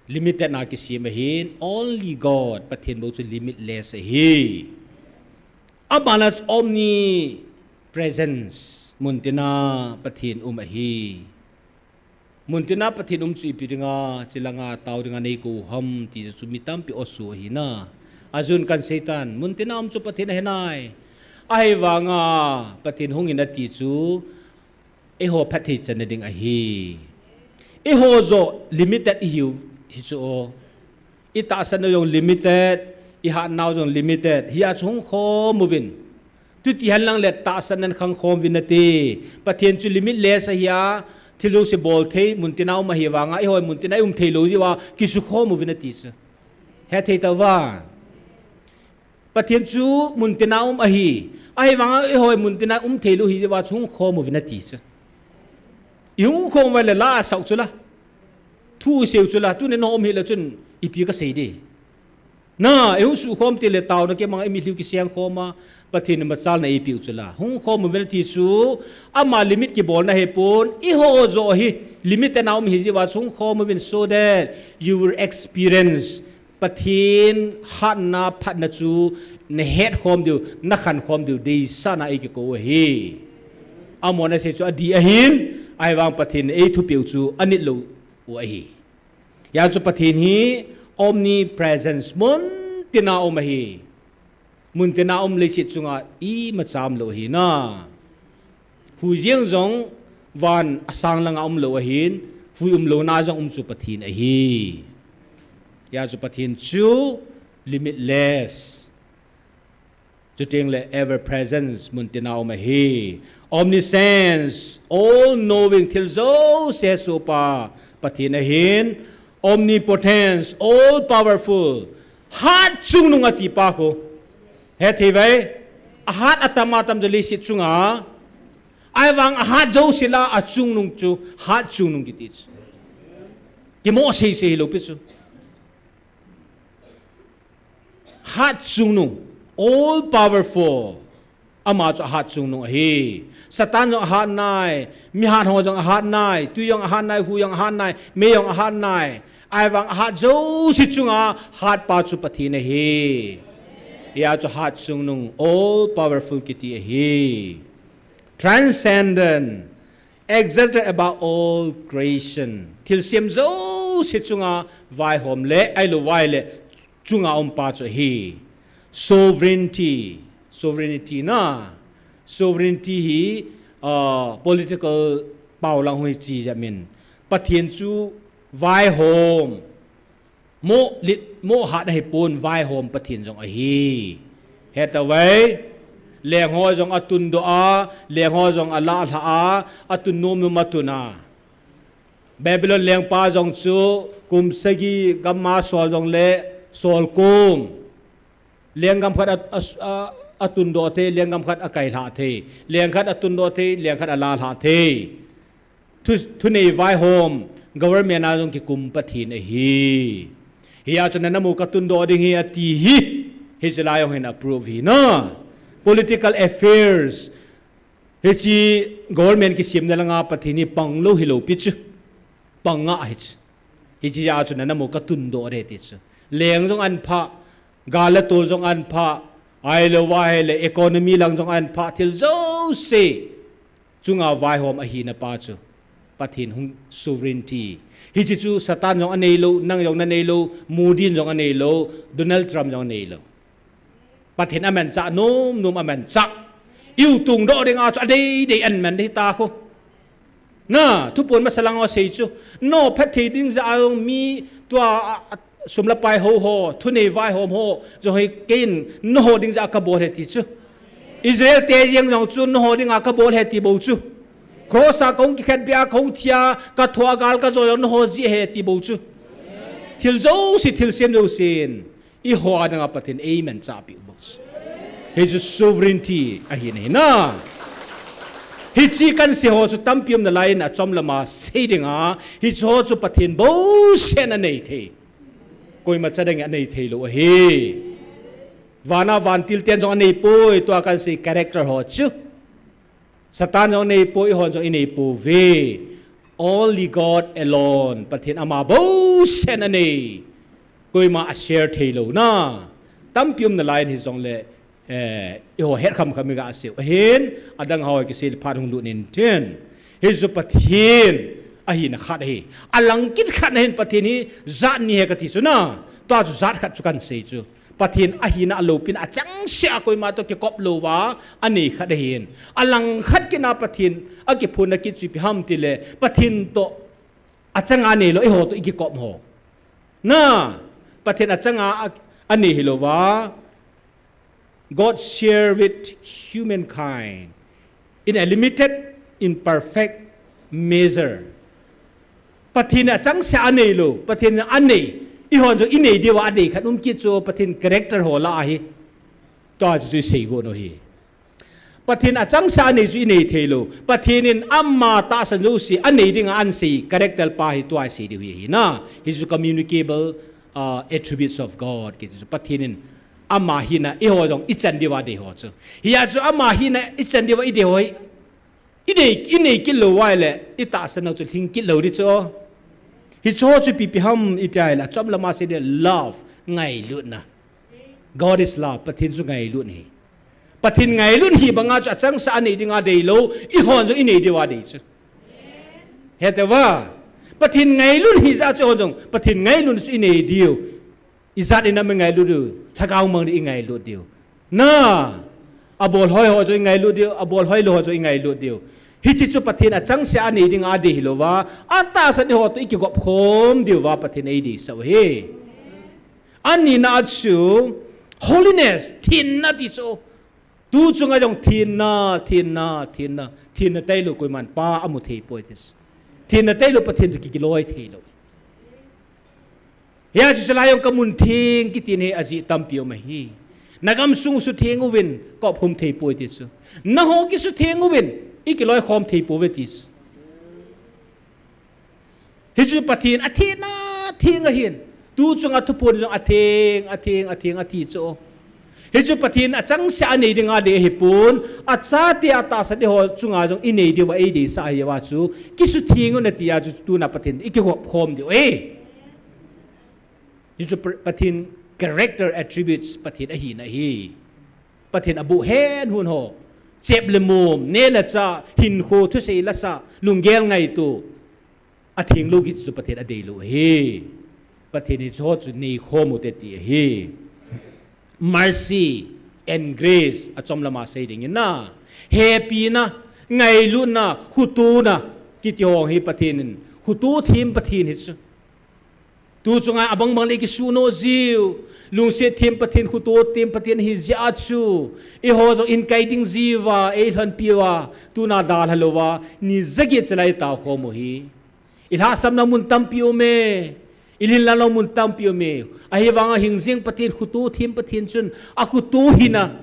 limited na kisem ahin, only God, Pathen bou chu limitless ahi. Aban a chu omnipresence, mun tin a Pathen um ahi. Mun tin a Pathen um chu ipi dinga, hiche langa tao dinga nei kou ham ti chu mi tampi o su ahi na. Ajun kan Satan, mun tin a um chu Pathen ahi nai. Ahivanga Pathen hung in ati chu, eiho phatthei channa ding ahi. Eiho joh limited ihiu hi chu o. I tahsanna jong limited, i hatnau jong limited. Hijeh chun hung khom uvin. Tuti henlang le tahsan nan khang khom uvin ati. Pathen chu limitless ahi a, thil jouse bol thei, mun tin a um ahi vanga, eiho mun tin a i um thei lou jeh uva, kisu khom uvin ati chu. Hethei tauva. Pathen chu mun tin a um ahi. Ahivanga eiho mun tin a um thei lou ahi jeh uva chu hung khom uvin ati chu. I hung khom uva le la asau chu la. Thu seiu chu la, tunin na um hih le chun ipi kasei ding. Na, i hung sukhom teng le taona kimang a i mitlhi u kiseng khom a, Pathen in machalna eipeh u chu la. Hung khom uvin ati chu, ama limit kibolna ahipon, eiho joh hi, limit a na um ahi jeh uva chu hung khom uvin so that you will experience Pathen hatna phatna chu na het khom diu, na khan khom diu, deisahna a eikikou u ahi. Amahon asei chu adih ahin, ahivang Pathen in eithupeh u chu anit lou u ahi. Hijeh chun Pathen hi omnipresence, mun tin a um ahi. Mun tin a um leiset chunga imacha um lou ahi na. Hui jeng jong van asang langa um lou ahin, hui um louna jong um chu Pathen ahi. Hijeh chun Pathen chu limitless. Chuteng le ever presence mun tina um ahi. Omniscience, all knowing, thil jouse hesohpa Pathen ahin. Omnipotence, all powerful. Hatchungnung atipa khu. Hethei vai. Ahat atam atam jo leiset chunga. Ahivang ahat jouse lah a chungnung chu, hatchungnung kiti chu. Kimo seisei hilou pi chu. Hatchungnung, all powerful. Ama chu ahatchungnung ahi. Satan jong ahat nai, mihat ho jong ahat nai, tui jong ahat nai, hu jong ahat nai, mei jong ahat nai. Ahivang ahat jouse chunga hatpa chu Pathen ahi. Hijeh chun hatchungnung, all powerful kiti ahi. Transcendent, exalted above all creation. Thilsem jouse chunga vaihom le, ahilouleh chunga umpa chu ahi. Sovereignty, sovereignty na. Sovereignty hi, uh, political pao lang hoi chi jeh min. Pathen chu vaihom. Moh lit, moh hat ahipon vaihom Pathen jong ahi. Hetavai, leng ho jong atundoh a, leng ho jong alah lhah a, atun nom nom atun a. Babylon lengpa jong chu kum sagi gamma sol jongle sol kum. Lenggam khat a, a, a, atundoh thei, lenggam khat akai lhah thei. Leng khat atundoh thei, leng khat alah lhah thei. Thu, thunei vaihom, government a jong kikum Pathen ahi. Hijeh chun nana mu katundoh ding ahi ati hi. Hiche lai jong hin approve hi na. Political affairs. Hiche government kisemna langa Pathen hi panglou hilou pi chu. Pang nga hi chu. Hiche jeh chun nana mu katundoh ding ti chu. Leng jong ahin phah, gal le tol jong ahin phah, ahilouleh economy lang jong ahin phah, thil jouse chunga vaihom ahina pa chu. Pathen hung sovereignty. Hiche chu Satan jong aneilou, nang jong naneilou, Modi in jong aneilou, Donald Trump jong aneilou. Pathen amanchah nom nom amanchah. Iu tungdoh dinga chu adei dei aman ding ta khu. Na, thupon masa langa asei chu. Nophat thei ding jeh a jong mi tua a, a, sum le pai ho ho, thunei vaihom ho, jong hi keiin nangho ding jeh a kabol ahi ti chu. Israel te jeng jong chu nangho dinga kabol ahi ti bou chu. Cross a kahung kikhetbeh a kahung thi a, kathua gal kajou jong nangho jeh ahi ti bou chu. Thil jouse, thilsem jousen. Eiho a dinga Pathen in eimanchah peh u bou chu. Hichu sovereignty ahi na hi na. Hiche kahin sei ho chu tampi um nalai in achom lama sei dinga. Hiche ho chu Pathen bou seh in anei thei. Koima cha dang in anei thei lou ahi. Vana vantil ten jong anei poi, tua kahin sei character ho chu. Satan jong anei poi, eihon jong inei pouve. Only God alone. Pathen ama bou seh in anei. Koima ashare thei lou na. Tampi um nalai in hijongle, eh, eiho het kham kham in ga sei u ahin, adang ho kisei le phat hung lut in tin. Hichu Pathen ahina khat ahi. Alang kit khat na hin Pathen hi jat ni ahi kati chu na. Tua chu jat khat chu kahin sei chu. Pathen ahina aloupina achangseh a koima toh kikop louva anei khat ahin. Alang khat kit na Pathen akiphonna kit chu ipi ham tile, Pathen toh achanga anei lou, eiho toh ikikop ho. Na, Pathen achanga a, anei hilouva. God share with humankind in a limited, in perfect measure. Pathen in achangseh a anei lou, Pathen in anei, eihon jong inei diuva adei khat um kit chu Pathen character ho lah ahi. Tua chu isei got u ahi. Pathen in achangseh a anei chu inei thei lou. Pathen in ama tahsan jouse anei dinga ahin sei character pa hi tua isei diu hi ahi na. Hichu communicable, uh, attributes of God kiti chu. Pathen in ama hina eiho jong ichan diuva adei ho chu. Hijeh chun ama hina ichan diuva idei ho hi. Idei, inei kit lou uva ahile, itahsan u chu lhing kit lou ding chu. Hichu ho chu ipi ipi ham iti ahile, achom lama sei ding love, ngailutna. God is love, Pathen chu ngailut ahi. Pathen ngailut hi banga chu achangseh a anei dinga adei lou, eihon jong inei diuva adei chu. Hetauva, Pathen ngailut hijeh chun eihon jong, Pathen ngailut chu inei diu. Ijat in a ingailut diu, lhagao mang ding ingailut diu. Na, abol hoi ho jong ingailut diu, abol hoilou ho jong ingailut diu. Hiche chu Pathen achangseh a anei dinga adei hilouva, atahsan eiho toh ikikop khom diuva Pathen in eideisah u ahi. Anina chu holiness, thenna ti chu. Tu chunga jong thenna, thenna, thenna, thenna tailou koiman Pa amu thei poi ti chu. Thenna tailou Pathen chu ki, kiloi theilou. Hia chu chalai jong kamun theng kiti hi ajeh tampi um ahi. Nagam sung sutheng uvin, ka ophum thei poi ti chu. Naho kisutheng uvin, i kiloi khom thei pouve ti chu. Hichu Pathen athenna theng ahin. Tu chunga thuphon jong atheng, atheng, atheng ati chu. Hichu Pathen achangseh a nei dinga dei ahipon, achate atahsan eiho chunga jong inei diuva eideisah ahiuva chu, kisutheng un ati a chu tuna Pathen i kihop khom diu ahi. Hichu Pathen character attributes Pathen ahina ahi. Pathen aboh hen hun ho. Chep le mom, neh le chah, hinkho, thusei le sah, lunggel ngaito. Atheng lou kiti chu Pathen adeilou ahi. Pathen hicheho chu nei khom ute ti ahi. Mercy and grace achom lama sei dingin na. Hepina, ngailutna, khotona, kiti ho hi Pathen in, khoto them Pathen hi chu. Tu chunga abang bang le kisuhnoh jiu, lungset them Pathen, khoto them Pathen ahi jeh a chu. Eiho jong inkai ding jiuva, eilhonpiuva, tuna dalha louva, ni jaget chalai tao khom u hi. Ilhahsamna mun tampi um e, ilhinlelna mun tampi um e. Ahivanga hingjing Pathen, khoto them Pathen chun, akhoto hina.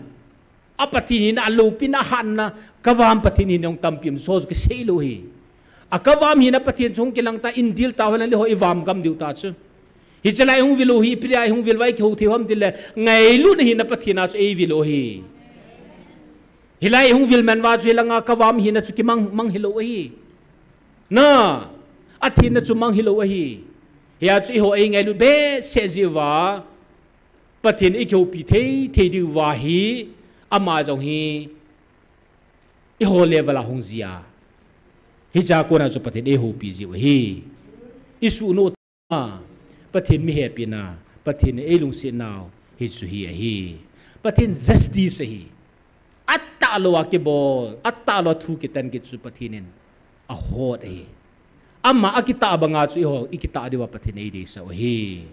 A Pathen hina, aloupina, ahatna, kavam Pathen hina jong tampi um, so kisei lou hi. A kavam hina Pathen chu hung kilang ta, in dil tau hen lang le ho i vam gam diu ta chu. Hichelai hung vil u hi, ipi dia hung vil uva i kihou thei u ham tile, ngailutna hina Pathen a chu ei vil u hi. Hilai hung vil man uva chu hilanga kavam hina chu kimang, mang hilou ahi. Na, athenna chu mang hilou ahi. Hia chu eiho ei ngailut behseh jiuva, Pathen i kihoupi thei, thei diuva hi, ama jong hi, eiho level a hung jia. Hichea kona chu Pathen eihoupi jiu ahi. I suhnoh ta, Pathen mihepina, Pathen in eilungset nau, hichu hi ahi. Pathen justice ahi. Atah louva kibol, atah louva thu kitan kit chu Pathen in ahot ahi. Ama akitah banga chu eiho, i kitah diuva Pathen eideisah u ahi.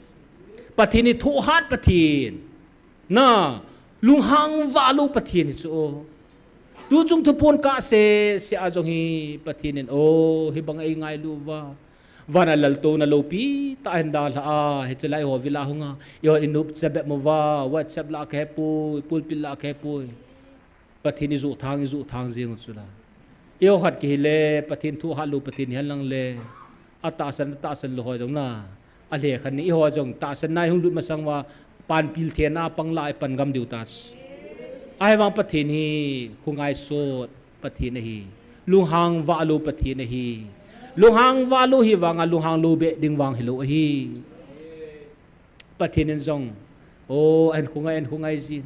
Pathen hi thohhat Pathen. Na, lunghang vah lou Pathen hi chu. Tu chung thuphon kah sese a jong hi Pathen in, o, hibang eingailu uva. Vana laltouna loupi tah hin dalha a, hichelai ho vil a hunga. Eiho i nop chabep uva, WhatsApp lah kahepoi, pulpit lah kahepoi. Pathen i juh thang, i juh thang jing u chu la. Eiho khat kihile, Pathen thohhat lou Pathen hihen lang le. Atahsan, atahsan lou ho jong na. Alhekhen ni eiho jong, tahsan na i hung lut masang uva, panpil thena pang lah i pan gam diu ta chu. Ahivang Pathen hi, khongaisot Pathen ahi. Lunghang vah lou Pathen ahi. Lunghang vah lou hi vanga, lunghang lou beh ding vang hilou ahi. Pathen in jong, o, ahin khongai, ahin khongai jin.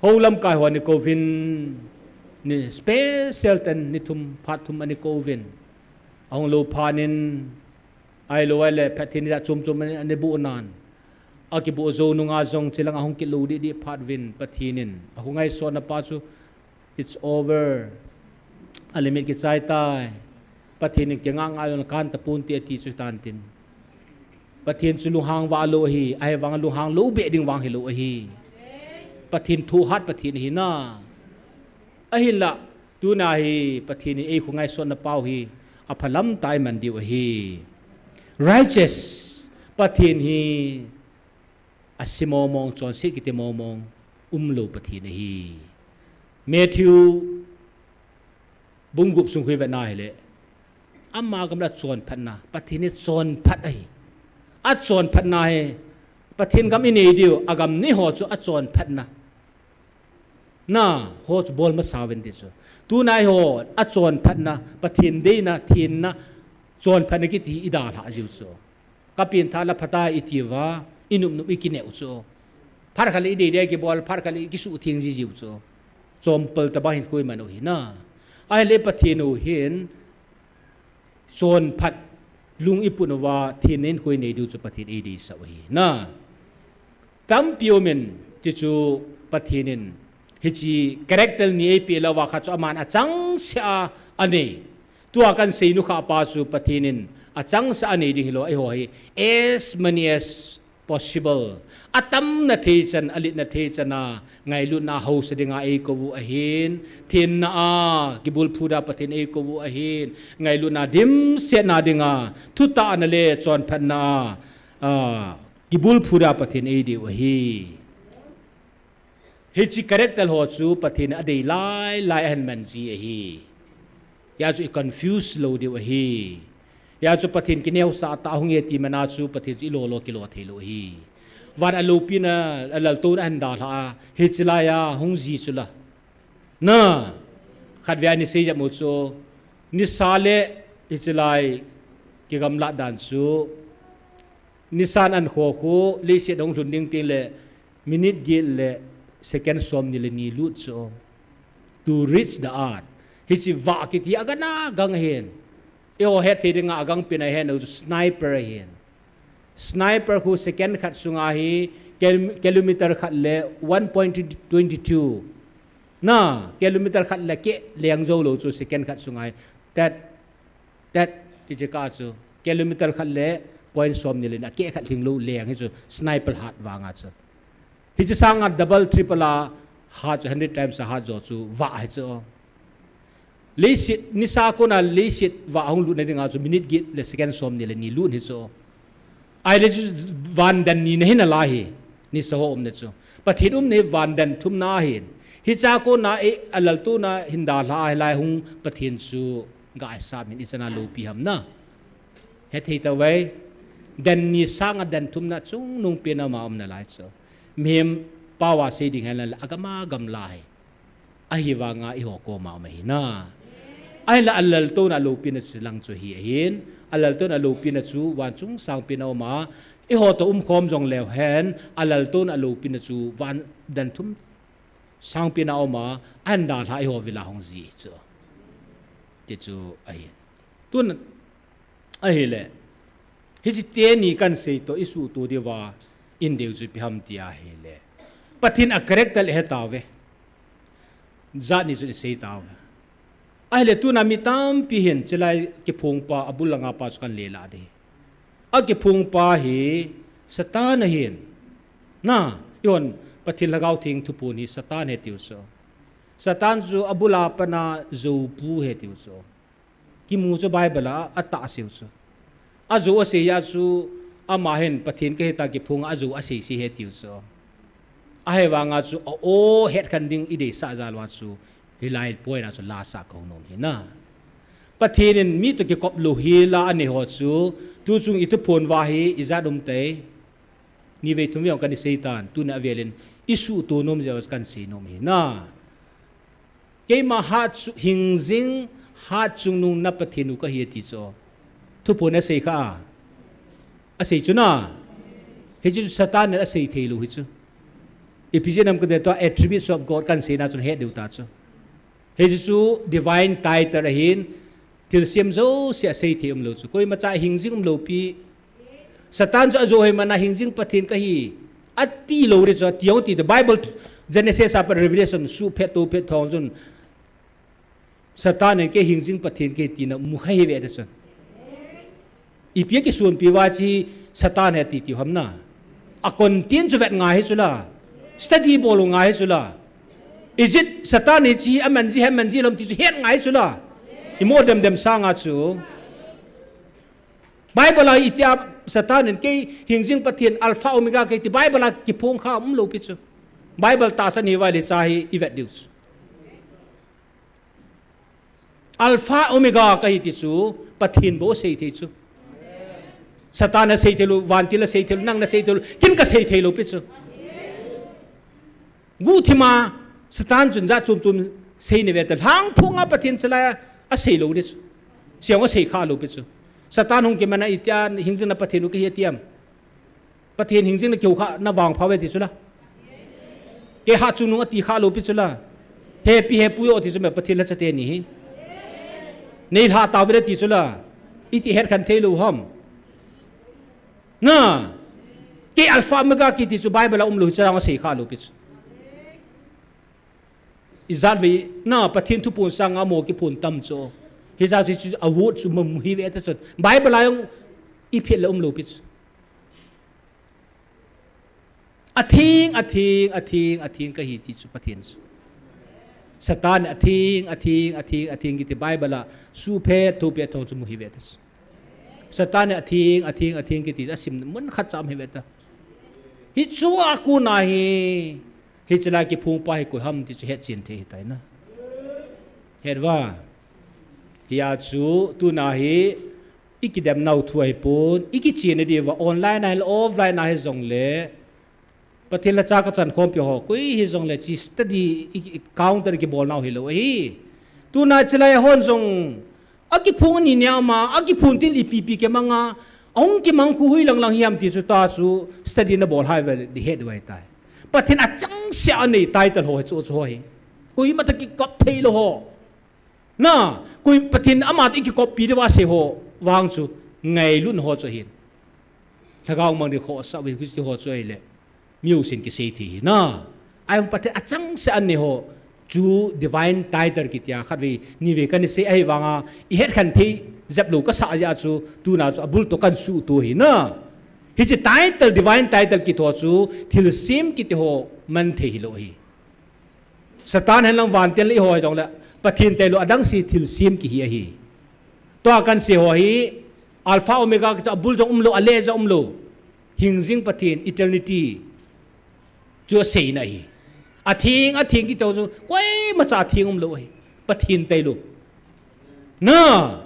Hou lamkai ho ni kouvin, ni special ten ni thum, phat thum ani kouvin. Ahung lou phat in, ahilou ahile, Pathen in jat chom chom ani, ani boh nan. Akiboh jou nunga jong, chelang ahung kit lou deh deh phat uvin, Pathen in. Akhongaisotna pa chu, It's over. A limit kichai tai. Pathen in kingah ngah lou kan tapon te ati chu tan tin. Pathen chu lunghang vah lou ahi, ahivang lunghang lou beh ding vang hilou ahi. Pathen thohhat Pathen ahi na. Ahinla, tuna hi Pathen in eikhongaisotna pau hi aphalam tah iman diu ahi. Righteous Pathen hi ase mong mong, chonset kiti mong mong umlou Pathen ahi. Matthew bung gup sung khu ivet na hile, ama gam le achonphatna, Pathen hi chonphat ahi. Achonphatna hi, Pathen gam inei diu, agam nei ho chu achonphatna. Na, ho chu bol masa uvin ti chu. Tuna eiho, achonphatna, Pathen deina, thenna, chonphatna kiti idalhah jiu chu. Ka pengthah la phatah itiuva, inop nop ikineh u chu. Phat khat le idei dei kibol, phat khat le ikisuhtheng ji jiu chu. Chompal tobang hin khu iman u hi na. Ahile Pathen u hin, chonphat, lung iput uva, thenna hinkho inei diu chu Pathen eideisah u hi na. Tampi umin, chuchu Pathen in, hiche character ni eipeh lou uva khat chu aman achangseh a anei. Tua kahin seinu kha pa chu Pathen in achangseh a anei ding hilou, eiho hi as many as possible. Atamna thei chan, alitna thei chan a, ngailutna hausa dinga eikou u ahin, thenna a, kibulphu da Pathen eikou u ahin, ngailutna dimsetna dinga, thutahna le chonphatna a, a, kibulphu da Pathen eidiu ahi. Hiche character ho chu Pathen in adei lai lai ahin man ji ahi. Hijeh chun i confuse lou diu ahi. Hijeh chun Pathen kineosah tah hung e ti man a chu Pathen chu i lo lo kilo thei lou ahi. Van aloupina, alaltouna ahin dalha a, hiche lai a hung ji chu la. Na, khatvei a ni sei jep u chu, nisa le hiche lai kigamlat dan chu, nisan an kho khu, leiset hung lhun ding teng le, minute get le second somni le ni lut chu. To reach the earth. Hiche vah kiti agang agang ahin. Eiho hetthei dinga agang pen a ihet u chu sniper ahin. Sniper khu second khat sunga hi kil-, kilometer khat le one point twenty two. Na, kilometer khat le keh leng jou lou chu second khat sunga hi. Tat, tat, hiche kah chu. Kilometer khat le point somni le ni, akeh khat lhing lou leng hi chu sniper hat vang a chu. Hiche sanga double, triple a hat chu, hundred times a hat jo chu vah hi chu. Leiset, nisa kona leiset vah hung lutna dinga chu minute get le second somni le ni lut hi chu. Ahile chu van dan nina hi nalai hi, nisa ho umna chu. Pathen umna hi van dan thumna ahin. Hiche a kona e, alaltouna hin dalha a hilai hung Pathen chu ngaisah in ichan a loupi ham na. Hethei tauve. Dan ni sanga dan thumna chungnung pen a ama um nalai chu. Mihem pao a sei ding hen lang le agam agam lai. Ahivanga eiho koma um ahi na. Ahinla alaltouna loupina chu lang chu hi ahin. Alaltouna loupina chu van chung sang pen a um a. Eiho toh umkhom jong leu hen. Alaltouna loupina chu van dan thum sang pen a um a. Ahin dalha eiho vil a hung ji chu. Ti chu ahin. Tun ahile. Hiche teni kan sei toh isuhto diuva in deu chu ipi ham ti ahile. Pathen a character le he tauve. Jat ni chu isei tauve. Ahile tuna mi tampi hin chulai kiphong pa abul langa pa chu kan le la ding. Akiphong pa hi Satan ahin. Na, ihon Pathen Lhagao Theng thuphon hi Satan ahi tiu chu. Satan chu abul a pat a joupu ahi tiu chu. Kimu chu Bible a atah asei u chu. Ajou asei a chu ama hin Pathen kahi ta kiphong a ajou asei sei ahi tiu chu. Ahivanga chu a o het khen ding ideisah jal uva chu hilai point a chu lasah kahung nom ahi na. Pathen in mi toh kikop lou hi la anei ho chu tuchung ithuphon uva hi ijat um tai. Nivei thumvei jong kan isei tan, tuna avelin isuhto nom jeh uva kan sei nom ahi na. Keima hat chu, hingjing hat chungnung na Pathen u kahi ati chu. Thuphon asei kha a. Asei chu na. Hichu Satan in asei thei lou hi chu. Ephesian nam kade toh attributes of God kan seina chun het diu ta chu. Hichu divine title ahin, thilsem jouse asei thei umlou chu. Koimacha hingjing umlou pi. Satan chu ajou hoi mana hingjing Pathen kahi. Ati lou ding chu, ati jong ati chu. Bible Genesis a pat Revelation suh phet to phet thong chun. Satan in kei hingjing Pathen kahi tina mu kha hi ve ta chun. Ipi a kisonpi uva chu Satan ahi ati tiu ham na. A content chu vet ngai hi chu la. Study bol u ngai hi chu la. Is it Satan hi chu aman ji, aman ji lou ham ti chu het ngai hi chu la. Imo dem dem sanga chu. Bible a itia Satan in kei hingjing Pathen Alpha Omega kahi ti Bible a kiphong kha umlou pi chu. Bible tahsan hi uva le cha hi ivet diu chu. Alpha Omega kahi ti chu Pathen bou asei thei chu. Satan asei thei lou, vantil asei thei lou, nang nasei thei lou, ken kasei thei lou pi chu. Guhthima Satan chun jat chom chom sei ni ve ta, lhangphong a Pathen chalai a asei lou ding chu. Siang asei kha lou pi chu. Satan hung kiman a itia hingjing na Pathen u kahi ati am. Pathen hingjing na keu kha na vangpha uve ti chu la. Kei hat chungnung ati kha lou pi chu la. Hepi hepu jo ti chu me Pathen lhacha teni hi. Nei lha tauve ti chu la. Iti het khen thei lou ham. Na. Kei Alpha Omega kiti chu Bible a umlou hi chu la asei kha lou pi chu. Ijat vei na Pathen thuphon sanga mo kiphon tam chu. Hijat chu a word chu mamu hi ve ta chu. Bible a jong iphel le umlou pi chu. Atheng, atheng, atheng, atheng kahi ti chu Pathen chu. Satan atheng, atheng, atheng, atheng kiti Bible a suphet, thupet thong chu mu hi ve ta chu. Satan atheng, atheng, atheng kiti asim mun khat cha um hi ve ta. Hichu a kona hi, hiche lai kiphong pa hi koi ham ti chu hetchen thei hi tai na. Het va. Hia chu tuna hi, i kidem nau thu ahi pon, i kichen na diu va, online a hile, offline a hi jongle, Pathen lhacha kachan khompi ho, koi hi jongle, chi study, i, i counter kibol nau hilou ahi. Tuna chilai hon jong, akiphong ni niam a, akiphong til ipi pi kimang a, ahung kimang khu hui lang lang hiam ti chu ta chu, study na bol hai ve, di het vai tai. Pathen achangseh a nei title ho hi chu, chu ho hi. Koima toh kikop thei lou ho. Na, koi Pathen ama toh i kikoppi diu va sei ho, vang chu, ngailutna ho chu ahin. Lhagao mang di khohsah uvin, Christian ho chu ahile, mi jousen kisei thei hi na. Ahivang Pathen achangseh a nei ho, chu divine title kitia khatvei, nivei kana sei ahi vang a, i het khen thei, jep lou kasa jeh a chu, tuna chu abul toh kana suhto hi na. Hiche title, divine title kiti ho chu, thilsem kiti ho, man thei hilou hi. Satan hen lang vantil i ho hi jongle, Pathen tailou adang se thilsem kihi ahi. Tua kana sei ho hi, Alpha Omega kiti abul jong umlou, ale jong umlou. Hingjing Pathen, eternity. Chu aseina ahi. Atheng, atheng kiti ho chu, koima cha atheng umlou ahi. Pathen tailou. Na.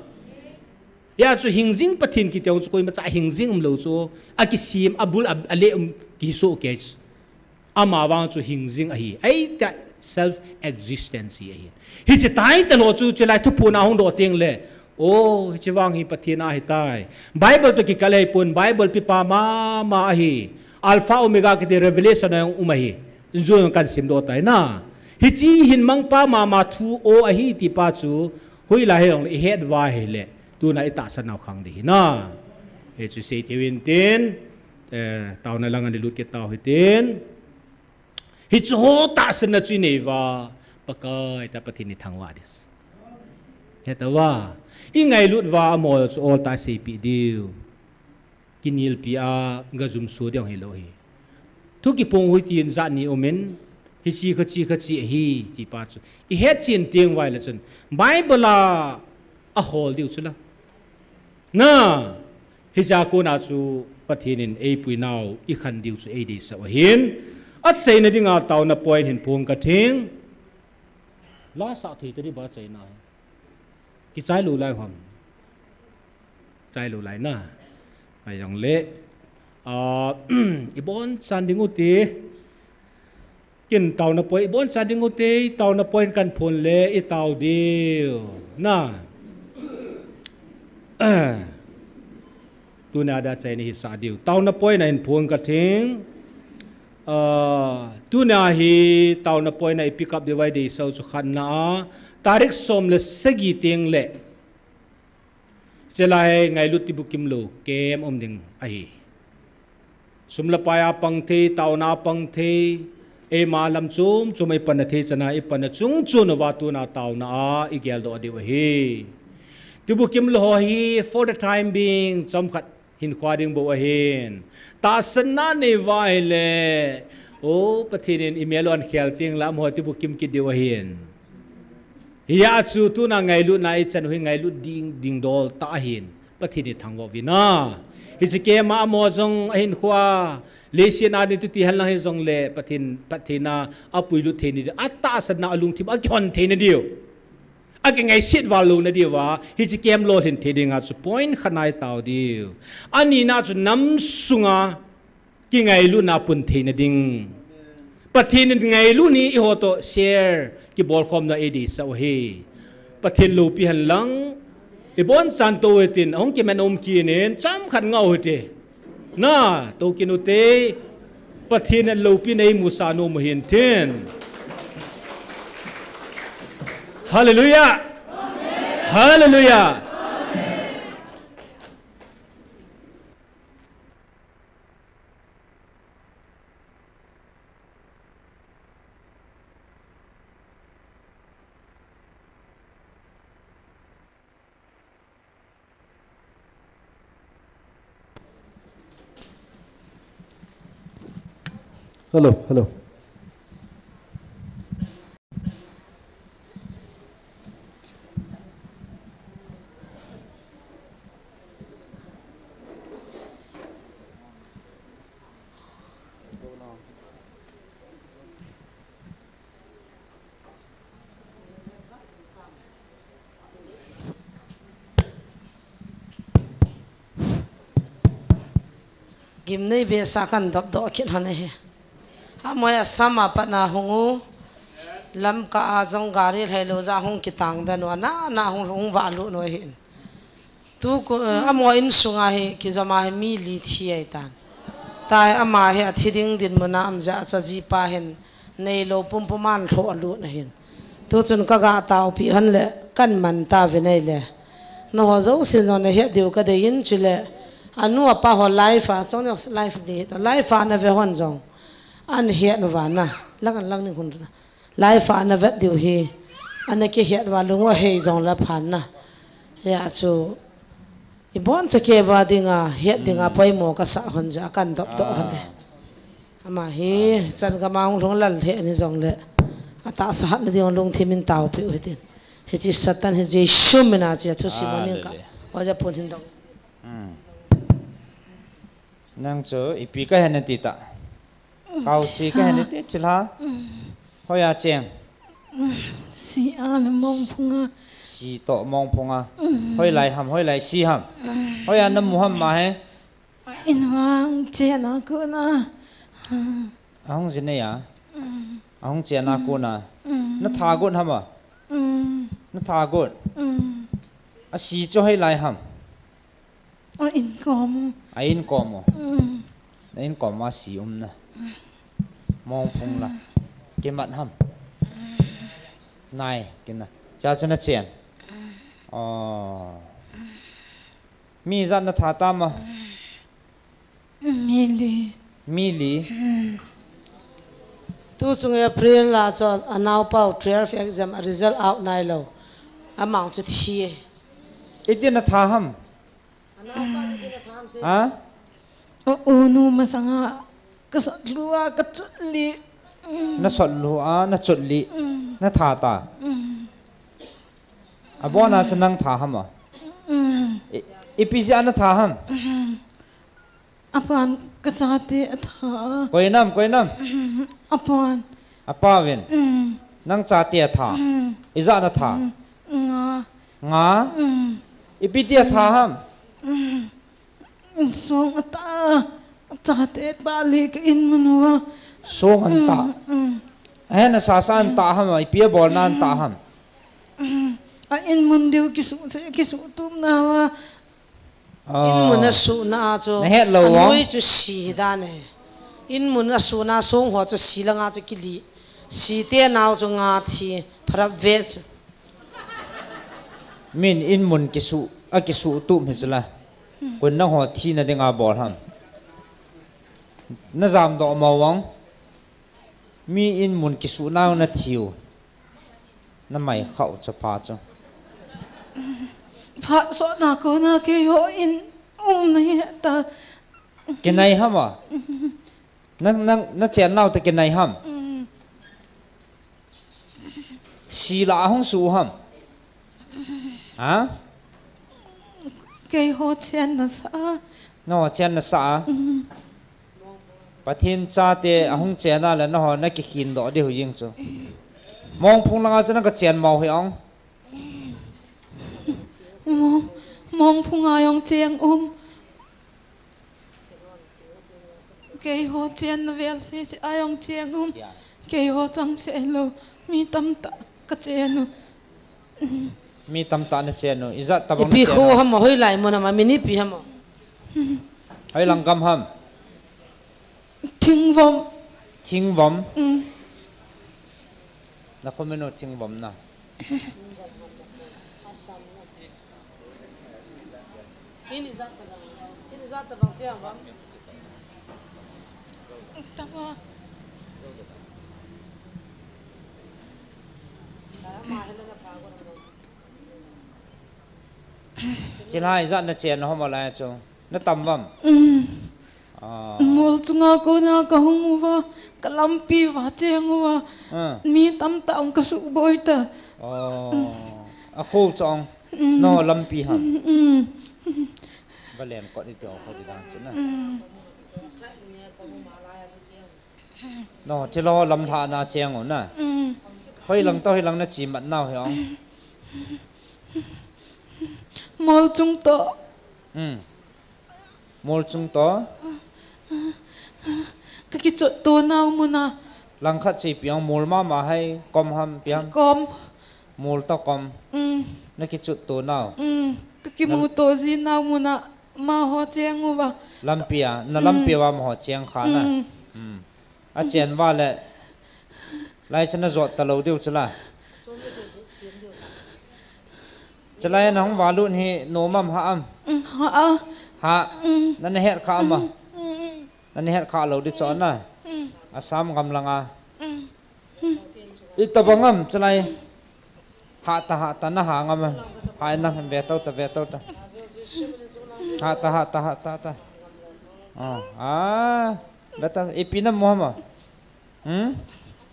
Hia chu hingjing Pathen kiti ho chu koima cha hingjing umlou chu. Akisem, abul, a, ale um, kisoh kei chu. Ama vang chu hingjing ahi. Ahi ta self existence ahi. Hiche title ho chu chilai thuphon a hung doh teng le. O, hiche vang hi Pathen a ahi tai. Bible toh kikal ahi pon, Bible pipa mama ahi. Alpha Omega kiti Revelation a jong um ahi. Jong kana simdoh tai na. Hiche hin mang pa mama thu o ahi ti pa chu. Hoilai hi jong i het va hile. Tuna i tahsan nau khang di hi na. Hichu sei thei uvin tin. Eh, taona lang a i lut kit tau hitin. Hichu ho tahsanna chu i nei uva, Pakai ta Pathen i thangvah ding. Heta uva, i ngailut uva amaho chu ol tah a seipeh diu. Kinelpi a, gajumso diu hilou hi. Thu kiphong hui tin jat ni um in, hiche kha, hiche kha, hiche ahi, ti pa chu. I hetchen teng uva ahile chun, Bible a, ahol diu chu la. Na, hiche a kona chu Pathen in eipui nau i khan diu chu ei deisah u ahin. Achaina dinga taona point hin phong ka thing. La sah thei ta di ba chaina hi. Kichai lou lai ham. Chai lou lai na. Ahi jongle. Ah, i bonchan ding u te. Ken taona point, i bonchan ding u te, taona point kan phong le, i tao diu. Na. Tuna dia chaina hi sa diu. Taona point a hin phong ka thing. Ah, tuna hi taona point a i pick up diu vai deisah u chu khatna a. Tarik som le sagi teng le. Chulai ngailut tibukim lou, camp um ding ahi. Sum le pai a pang thei, taona a pang thei, eima lam chom chom a i panna thei chan a i panna chung chon uva tuna taona a i geldoh diu ahi. Tibukim lou ho hi for the time being, chomkhat hinkho ding bou ahin. Tahsanna nei uva ahile, o Pathen in i melon khel teng le amaho tibukim kit diu ahin. Hia chu tuna ngailutna i chan u hi ngailut ding, dingdol tah ahin. Pathen i thangvah uvin a. Hiche camp a amaho jong ahinkho a. Leiset a ni tuti hen lang hi jongle Pathen, Pathen a apuilut thei na diu. Atahsanna alungthim a kihon thei na diu. Akingaiset val lou na diu va. Hiche camp lolhin thei dinga chu point khat na i tao diu. Anina chu nam sunga kingailutna pun theina ding. Pathen in ngailut ni i ho toh share kibol khomna ei deisah u ahi. Pathen loupi hen lang. I bonchan tou hitin, ahung kiman um kit in, chomkhat ngah u hite. Na, tou kit u te. Pathen in loupina ei musah nom u hin tin. Hallelujah. Hallelujah. Hello, hello. Gimnei behseh a kan dopdoh kit lhon ahi. Amaho Assam a pat na hung u, Lamka a jong gari lhai lou jeh a hung kitang den u, ana, ana hung, hung valut u ahin. Tu ko, eh, amaho insung a hi, kijom a hi mi li thi ahitan. Tua hi ama hi athi ding dinmun a um jeh a chu ajipa hin, neilou pumpum a ana lhoh lut ahin. Tu chun kaga taopi hon le, kan mang tauvin ahile. Nangho jousen jong nahet diu kadei in chule. Anu apa ho live a, chong neo live ni, live a nave hon jong. Ana het uva na, lang lang ning hun. Live a navet diu hi, ana kihet uva lung u ahei jong le pha na. Hijeh chun, ibon chauva dinga, het dinga poimo kasah hon jeh a kan dopdoh hon e. Ama hi, chan gam a hung lhung lal he ni jong le. Atahsa hatna ding lungthim in taopi u hitin. Hiche Satan hi Jesu min a che thusim ning ka. Hallelujah. Oja pun hin dong. Hmm. Nang chu, ipi kahi nati ta. Kaosi kahi nati chilha. Hoiya cheng. Si a le Mongphung a. Si toh Mongphung a. Hoilai ham, hoilai si ham. Hoiya namu ham ama hi. In hung chena kona. Ahung jinei a. Ahung chena kona. Natha got ham a. Natha got. Asi chu hoilai ham. A inkom u. A inkom u. Mm. Na inkom a si um na. Mongphung la. Kimat ham. Nai, kina. Cha chu nachen. Oh. Mi ijat natha tam a. Mi li. Mi li. Hmm. Tu chung April la chu anaopa u twelve exam a result out nailou. Ama chu thi e. Iti natha ham. Ha? O, unu masanga kasot lou a kachot li. Mm. Nasot lou a, nachot li. Mm. Natha ta. Mm. Abon a chu nang tha ham a. Mm. I, ipi jeh a natha ham. Mm. Apan kachate atha. Koi nam, koi nam. Mm. Apan. Apa vin. Mm. Nang chate atha. Mm. Ijat natha. Mm. Nga. Nga. Mm. Ipi ti atha ham. Mm. Song atah, chate atah le ka in mun uva. Song atah. Mm, mm. Ahi nasasa atah ham, ipi abolna atah ham. Mm. A in mun diu kisu, kisu tum na uva. Ah. In mun asuhna chu. Nahet lou vang. Anoi chu si dan e. In mun asuhna song ho chu si langa chu kili. Si te nau chu nga thi, pharap ve chu. Min in mun kisu, akisu tum hi chu la. Koi nangho thina dinga bol ham. Najam doh mo vang. Mi in mun kisu nau nathiu. Namai khau chapa chu. Phat sotna kona keiho in um nahi ta. Kinai ham a. Na, na, nachen nau ta kinai ham. Mm. Si la ahung su ham. Ha? Keiho chen nasa. Nangho chen nasa a. Mm. Pathen chate ahung chen a le nangho nakikhin doh diu jeng chu. Mongphung langa chu naka chen mo hi ong. Mong, Mongphung a jong cheng um. Keiho chenna vel sese a jong cheng um. Keiho chang se lou. Mi tamtah kachen u. Mi tamtah nachen u. Ijat tabang nachen u. Ipi kho ham, hoilai mun ham, amin ipi ham. Hoilang gam ham. Thingvom. Thingvom. Mm. Nakho min u Thingvom na. Chilha ijat nachen u ham lai chu. Natam vam. Mm. Ah. Chunga kona kahung uva, ka lampi uva cheng uva. Ah. Mi tamtah hung kasuhboi ta. Oh. A kho chong. Mm. No lampi ham. Mm. Valem kot ni to kho di dan chu na. Mm. No, thilo lamlhahna cheng u na. Mm. Hoilang to, hoilang na chimat nau hi ong. Mol chung to. Mm. Mol chung to. Ka kichot to nau muna. Langkhat chi piang mol mama hai kom ham piang. Kom. Mol to kom. Mm. Na kichot to nau. Mm. Ka kimu to ji nau muna. Amaho cheng uva. Lampi a, na lampi uva amaho cheng kha na. Mm. Mm. A chen uva le. Lai chana jot talou diu chula. Chulai nahung valut hi nom am ha am? Mm, ha a. Ha. Mm. Nana het kha am a? Mm, mm. Nana het kha lou di chon na. Mm. Assam gam langa. Mm. Itobang am chulai. Ha ta, ha ta, na ha ngam a. Ha nang ve to ta, ve to ta. Ha ta, ha ta, ha ta, ta. Ah, ah. Beta, ipi nam mo ham a? Hmm?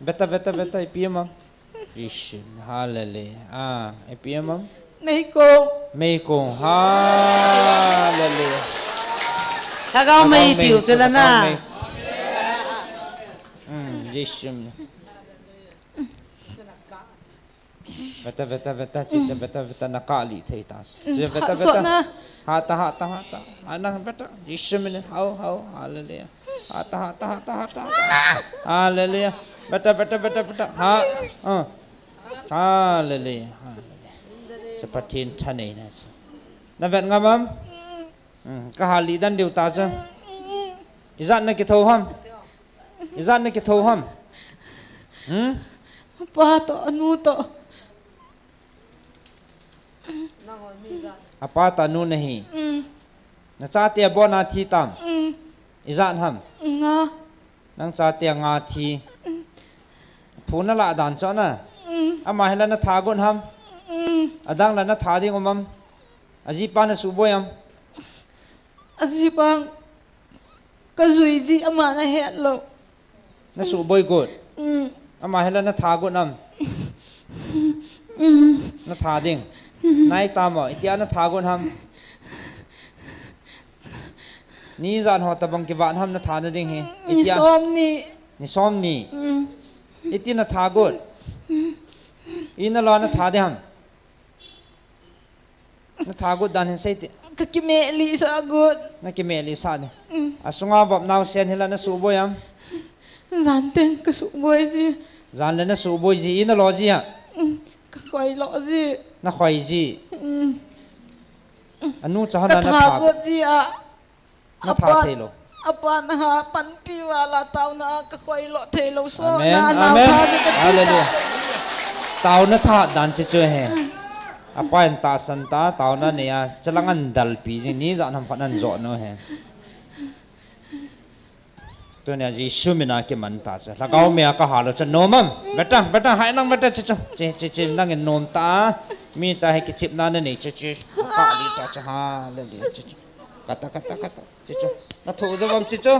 Beta, beta, beta, ipi am a? Ish, hallelujah. Ah, ipi am a? Meikong. Meikong, hallelujah. Lhagao mei tiu chula na. Lhagao mei. Hmm, Jisu. Veta, veta, veta, chicha, veta, veta, na kah lih thei ta. Chicha, veta, veta. Ha ta, ha ta, ha ta. Anang veta. Jisu minin, hau, hau, hallelujah. Ha ta, ha ta, ha ta, ha ta. Hallelujah. Veta, veta, veta, veta. Ha. Ah. Hallelujah. Hallelujah. Cha Pathen thanei na cha. Na vet ngam am? Hmm, ka ha lih dan diu ta cha. Ijat na kitho ham? Ijat na kitho ham? Hmm? Apa to, anu to. Apa to anu nahi. Mm. Na chate abon a thi tam. Mm. Ijat ham? Nga. Nang chate nga thi. Mm. Phu na lah dan cho na. Mm. Ama hi la na tha got ham? Mm. Adang la na tha ding um am? Ajipa na suboi am? Ajipa. Ka jui ji ama na het lou. Na suboi got. Mm. Ama hi la na tha got nam. Mm. Na tha ding. Nai ta mo, itia na tha got ham. Ni jan ho tabang kivat ham na tha na ding hi. Ni itia. Som ni. Ni som ni. Mm. Iti na tha got. Mm. Ina lo na tha ding ham. Na tha got dan hin sei ti. Ka kimeh lih sa got. Na kimeh lih sa ni. Mm. Asunga vop nau sen hi la na suboi am? Jan teng ka suboi ji. Jan le na suboi ji, ina lo ji a? Mm. Ka khoi lo ji. Na khoi ji. Mm. Anu cha hana na tha got ji a. Na tha thei lou. Apa na ha panpi vala tauna ka khoi lo thei lou so. Amen. Na, na amen. Tha ni ka ti ta. Hallelujah. Tauna tha dan chi chu he. Apa in tahsan ta, tauna nei a, chalang an dalpi jing ni jan ham khat an jo no he. Tunia Jesu mina kiman ta cha. Lhagao mei a ka ha lou cha nom am. Beta, beta, hai nang beta chi chu. Chi, chi, chi, nang in nom ta. Mi ta he kichipna na nei chi chi. Ka li ta cha. Hallelujah. Chi, chi. Kata, kata, kata. Chichu. Na tho jo vam chichu.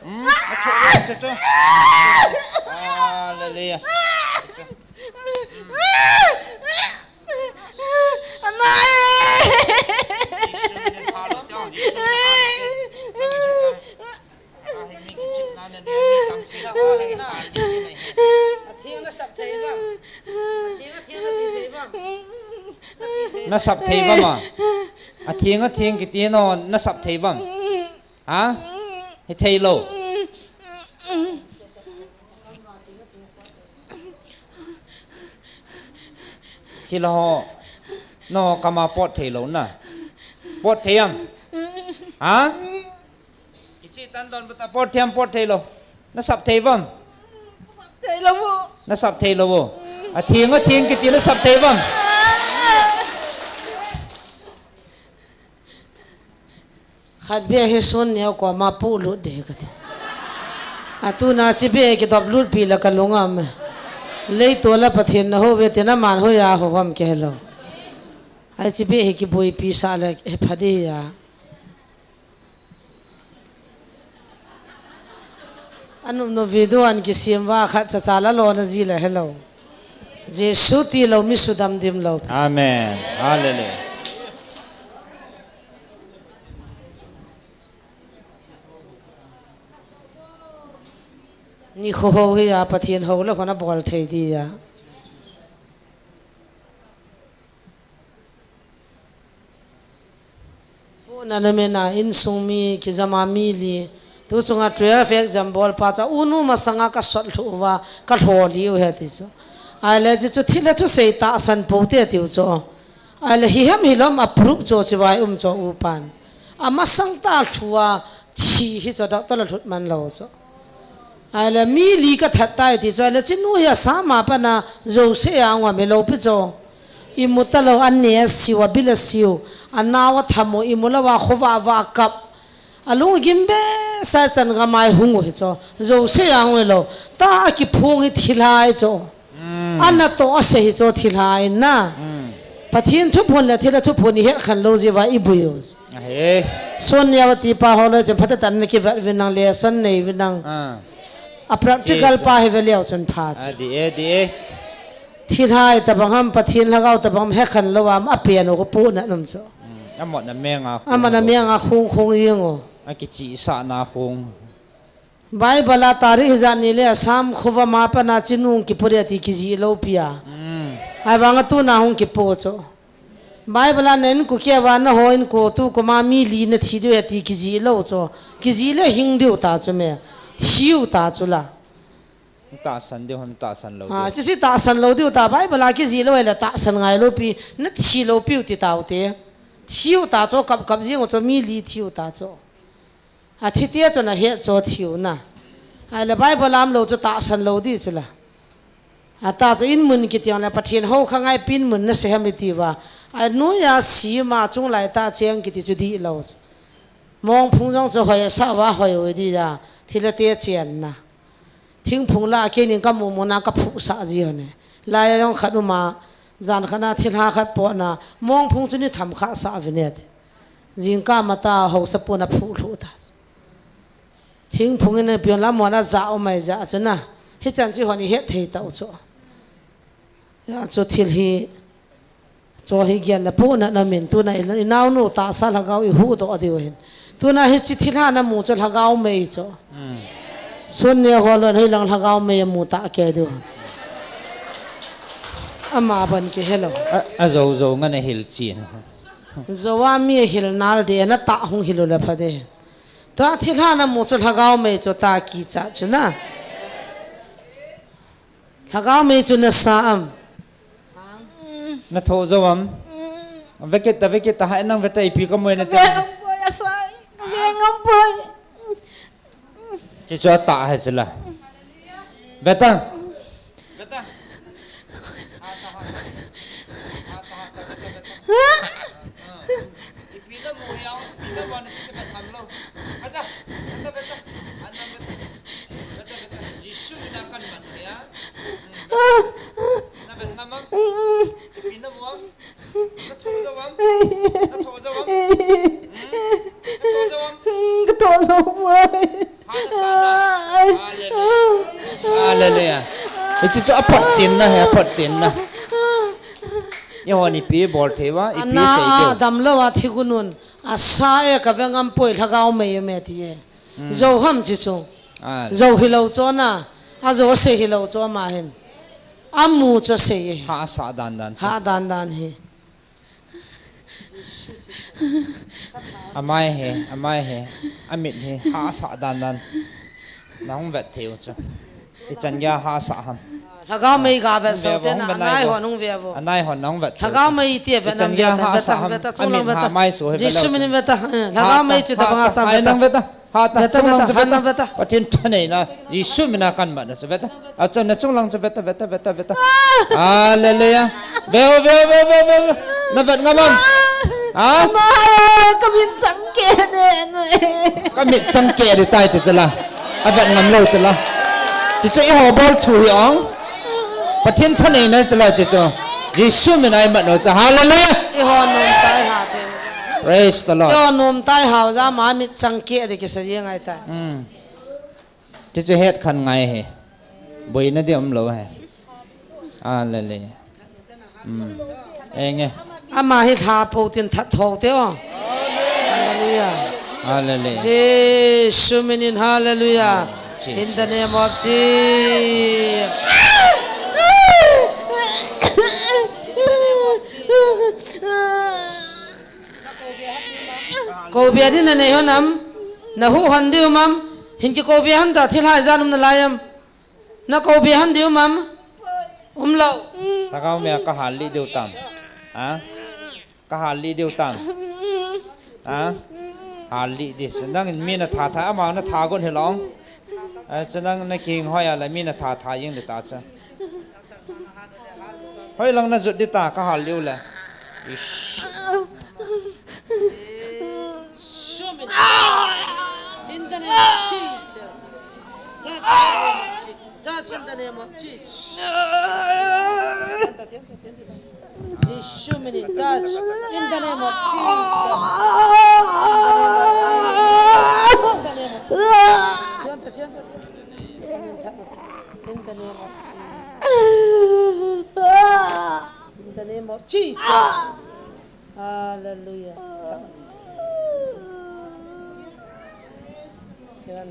Hmm? Na tho jo vam chichu. Hallelujah. Chichu. Anai. Atheng na sap thei vam. Atheng, atheng na thei thei vam. Na sap thei vam a? Atheng, atheng kiti no, na sap thei vam? Ha? Hi thei lou. Thil ho. No, kama pot thei lou na. Pot thei am? Ha? Kichi tan don bata pot thei am pot thei lou. Na sap thei vam? Sap thei lou. Na sap thei lou. Atheng, atheng kiti na sap thei vam? Khat bia hi sun neo ko ma pu lut de ka ti. Atu na chi bia ki dop lut pi la ka lungam. Lei to la Pathen na ho ve te na man ho ya ho hom ke lo. Ai chi bia hi ki bui pi sa le he pha de ya. Anum no video an kisem va khat cha cha la lo na ji le hello. Jesu ti lo mi sudam dim lo. Amen. Hallelujah. Ni kho ho hi a Pathen ho le khona bol thei di a. Puna na mena insung mi kijama mi li. Tu sunga twelve exam bol pa cha unu masanga ka sot lhu va ka lho li u he ti chu. Ai le ji chu thil le thu sei ta san po te ti u chu. Ai le hi hem hi lom a proof chu chi vai um chu u pan. A masang ta lhu a thi hi chu doctor la lhut man lo chu. Ai le mi li ka that tai ti chu ai le chinu ya sa ma pa na zo se ya ngwa me lo pi chu. I mu ta lo an ne a siu, a bil a siu, a nau a tham u, i mu lo a khova va kap. A lung gim be sa chan ga mai hung u hi chu. Zo se ya ngwe lo. Ta a ki phung hi thilhai chu. Mm. Ana to a se hi chu thilhai na. Mm. Pathen thuphon le thil a thuphon i het khan lo ji va i bui u. Ahe. Son ya ti pa ho lo chen phata tan ki vet vin nang le son nei vin nang. Ah. A practical Jesus. Pa hi ve leo chun pha chu. A di e, di e. Thilhai tabang ham, Pathen lhagao tabang ham, he khan lo am, a pian u ko pu na num chu. Mm, a mot na menga khung. A mot na menga khung khung jing u. A kichi sa na khung. Bible a tarik hi jan ni le Assam khuva ma pa na chinung kipu de ti kiji lo pia. Mm. Ai vang a tu na hung kipu chu. Bible a nen ku kia va na ho in ko tu ko ma mi li na thi de ti kiji lo chu. Kiji le hing diu ta chu me. Thiu ta chu la. Tahsan diu ham, tahsan lo diu. Ah, chu si tahsan lo diu ta, Bible a kiji lo le tahsan ngai lo pi, na thi lo piu ti tau te. Thiu ta chu kap kap jing u chu mi li thiu ta chu. A thi te chu na he chu thiu na. Ai le Bible lam lo chu tahsan lo di chu la. A ta chu in mun kiti ang le Pathen ho kha ngai pin mun na se ham i ti va. A nu ya si ma chung lai ta cheng kiti chu di lo. Mong phung jong chu hoi sa va hoi u di ya. Thil a te chen na. Thingphung la a keinin ka mumu na ka phuh sah ji hon e. Lai a jong khat uma, jan khat na thilha khat po na, mong phung chu ni tham kha sah ve ne ti. Jingkah ma ta hausa pu na phuh lhu ta. Thingphung in a pion la mo na ja o mai ja chu na. Hichan chu hon i het thei ta u chu. Ya chu thil hi. Chu hi gel le pu na na min tu na i, i nau nu tahsa lhagao i hu doh diu hin. Tu na hi chi thilha na mu chu lhagao mei chu. Mm. Sun ne ho lon hi lang lhagao mei mu ta ke diu. Ama ban ke hello. A, a zo zo nga na hil chi na. Zo a mi hil nal de na ta hung hil u le pha de. Tu a thilha na mu chu lhagao mei chu ta ki cha chu na. Lhagao mei chu na sa am. Na tho zo am. Vekit ta, vekit ta, hai nang veta ipi ka moi na te. Ve ngam poi, asai. Ve ngam poi. Chi chu ta hai chu la. Veta. Veta. Ipi na mu hiau, ipi na mu na chi ka tham lo. Veta, veta, veta. Ana veta. Veta, veta. Jesu mina kan man ya. Hmm, veta. Na vet ngam am? Ipi na mu am? Na tho zo am? Na tho zo am? Hmm? Na tho zo am? Ka tho zo mai. Hallelujah. Hallelujah. Hichi chu a phot chin na, he a phot chin na. Ye honi pi bol thei va, ipi sei deu. Ana a dam lo a thi gunun. A sa e ka ve ngam poi lhagao mei e me ti e. Hmm. Zo ham chi chu. Ah. Zo hi lo chu na. A zo sei hi lo chu ma hin. A mu chu sei e. Ha sa dan dan chu. Ha dan dan hi. Amai he, amai he, amit he, ha sa dan dan. Na hung vet thei u chu. I chan gei ha sa ham. Lhagao mei ga vet so te na, ngai ho nung ve vo. Anai ho nung vet. Lhagao mei ti vet nam vet, vet ta, vet ta, chung lang vet ta. Jesu min vet ta. Lhagao mei chu ta banga sa vet ta. Ha ta, chung lang chu vet ta. Pathen thanei na, Jesu mina kan mat na chu vet ta. A chan na chung lang chu vet ta, vet ta, vet ta, vet ta. Hallelujah. Veo, veo, veo, veo, veo. Na vet ngam am? Ha? Ama, ka min chang ke de nu e. Ka min chang ke de tai te chu la. A vet ngam lo chu la. Chi chu i ho bol thu hi ong. Pathen thanei na chu la chi chu. Jesu mina i mat no chu. Hallelujah. I ho nom tai ha te. Praise the Lord. I ho nom tai ha ja ma min chang ke de ki sa ye ngai ta. Hmm. Chuchu het khan ngai hi. Boina di umlou hi. Hallelujah. Hmm. Enge. Ama hi lha pou tin that thou te o. Hallelujah. Hallelujah. Jesu minin hallelujah. Jesus. In the name of Jesus. Kou bia din nanei hon am? Nahuh hon diu mam? Hin kikou bia hon ta thil haijan um nalai am? Nakou bia hon diu mam? Umlou. Takao mia kahal lih diu tam. Ha? Kahal lih diu tam. Ha? Hal lih di. Nang mi natha tha, ama natha gon hilou. Eh, chu nang nakinghoi a le mi natha tha jing di ta chu. Hoilang najot di ta kahal lih u le. Ish. Show me. In the name of Jesus. That's in the name of Jesus. That's in the name of Jesus. Show me. That's in the name of Jesus. In the name of Jesus. In the name of Jesus. In the name of Jesus. Hallelujah. Turn.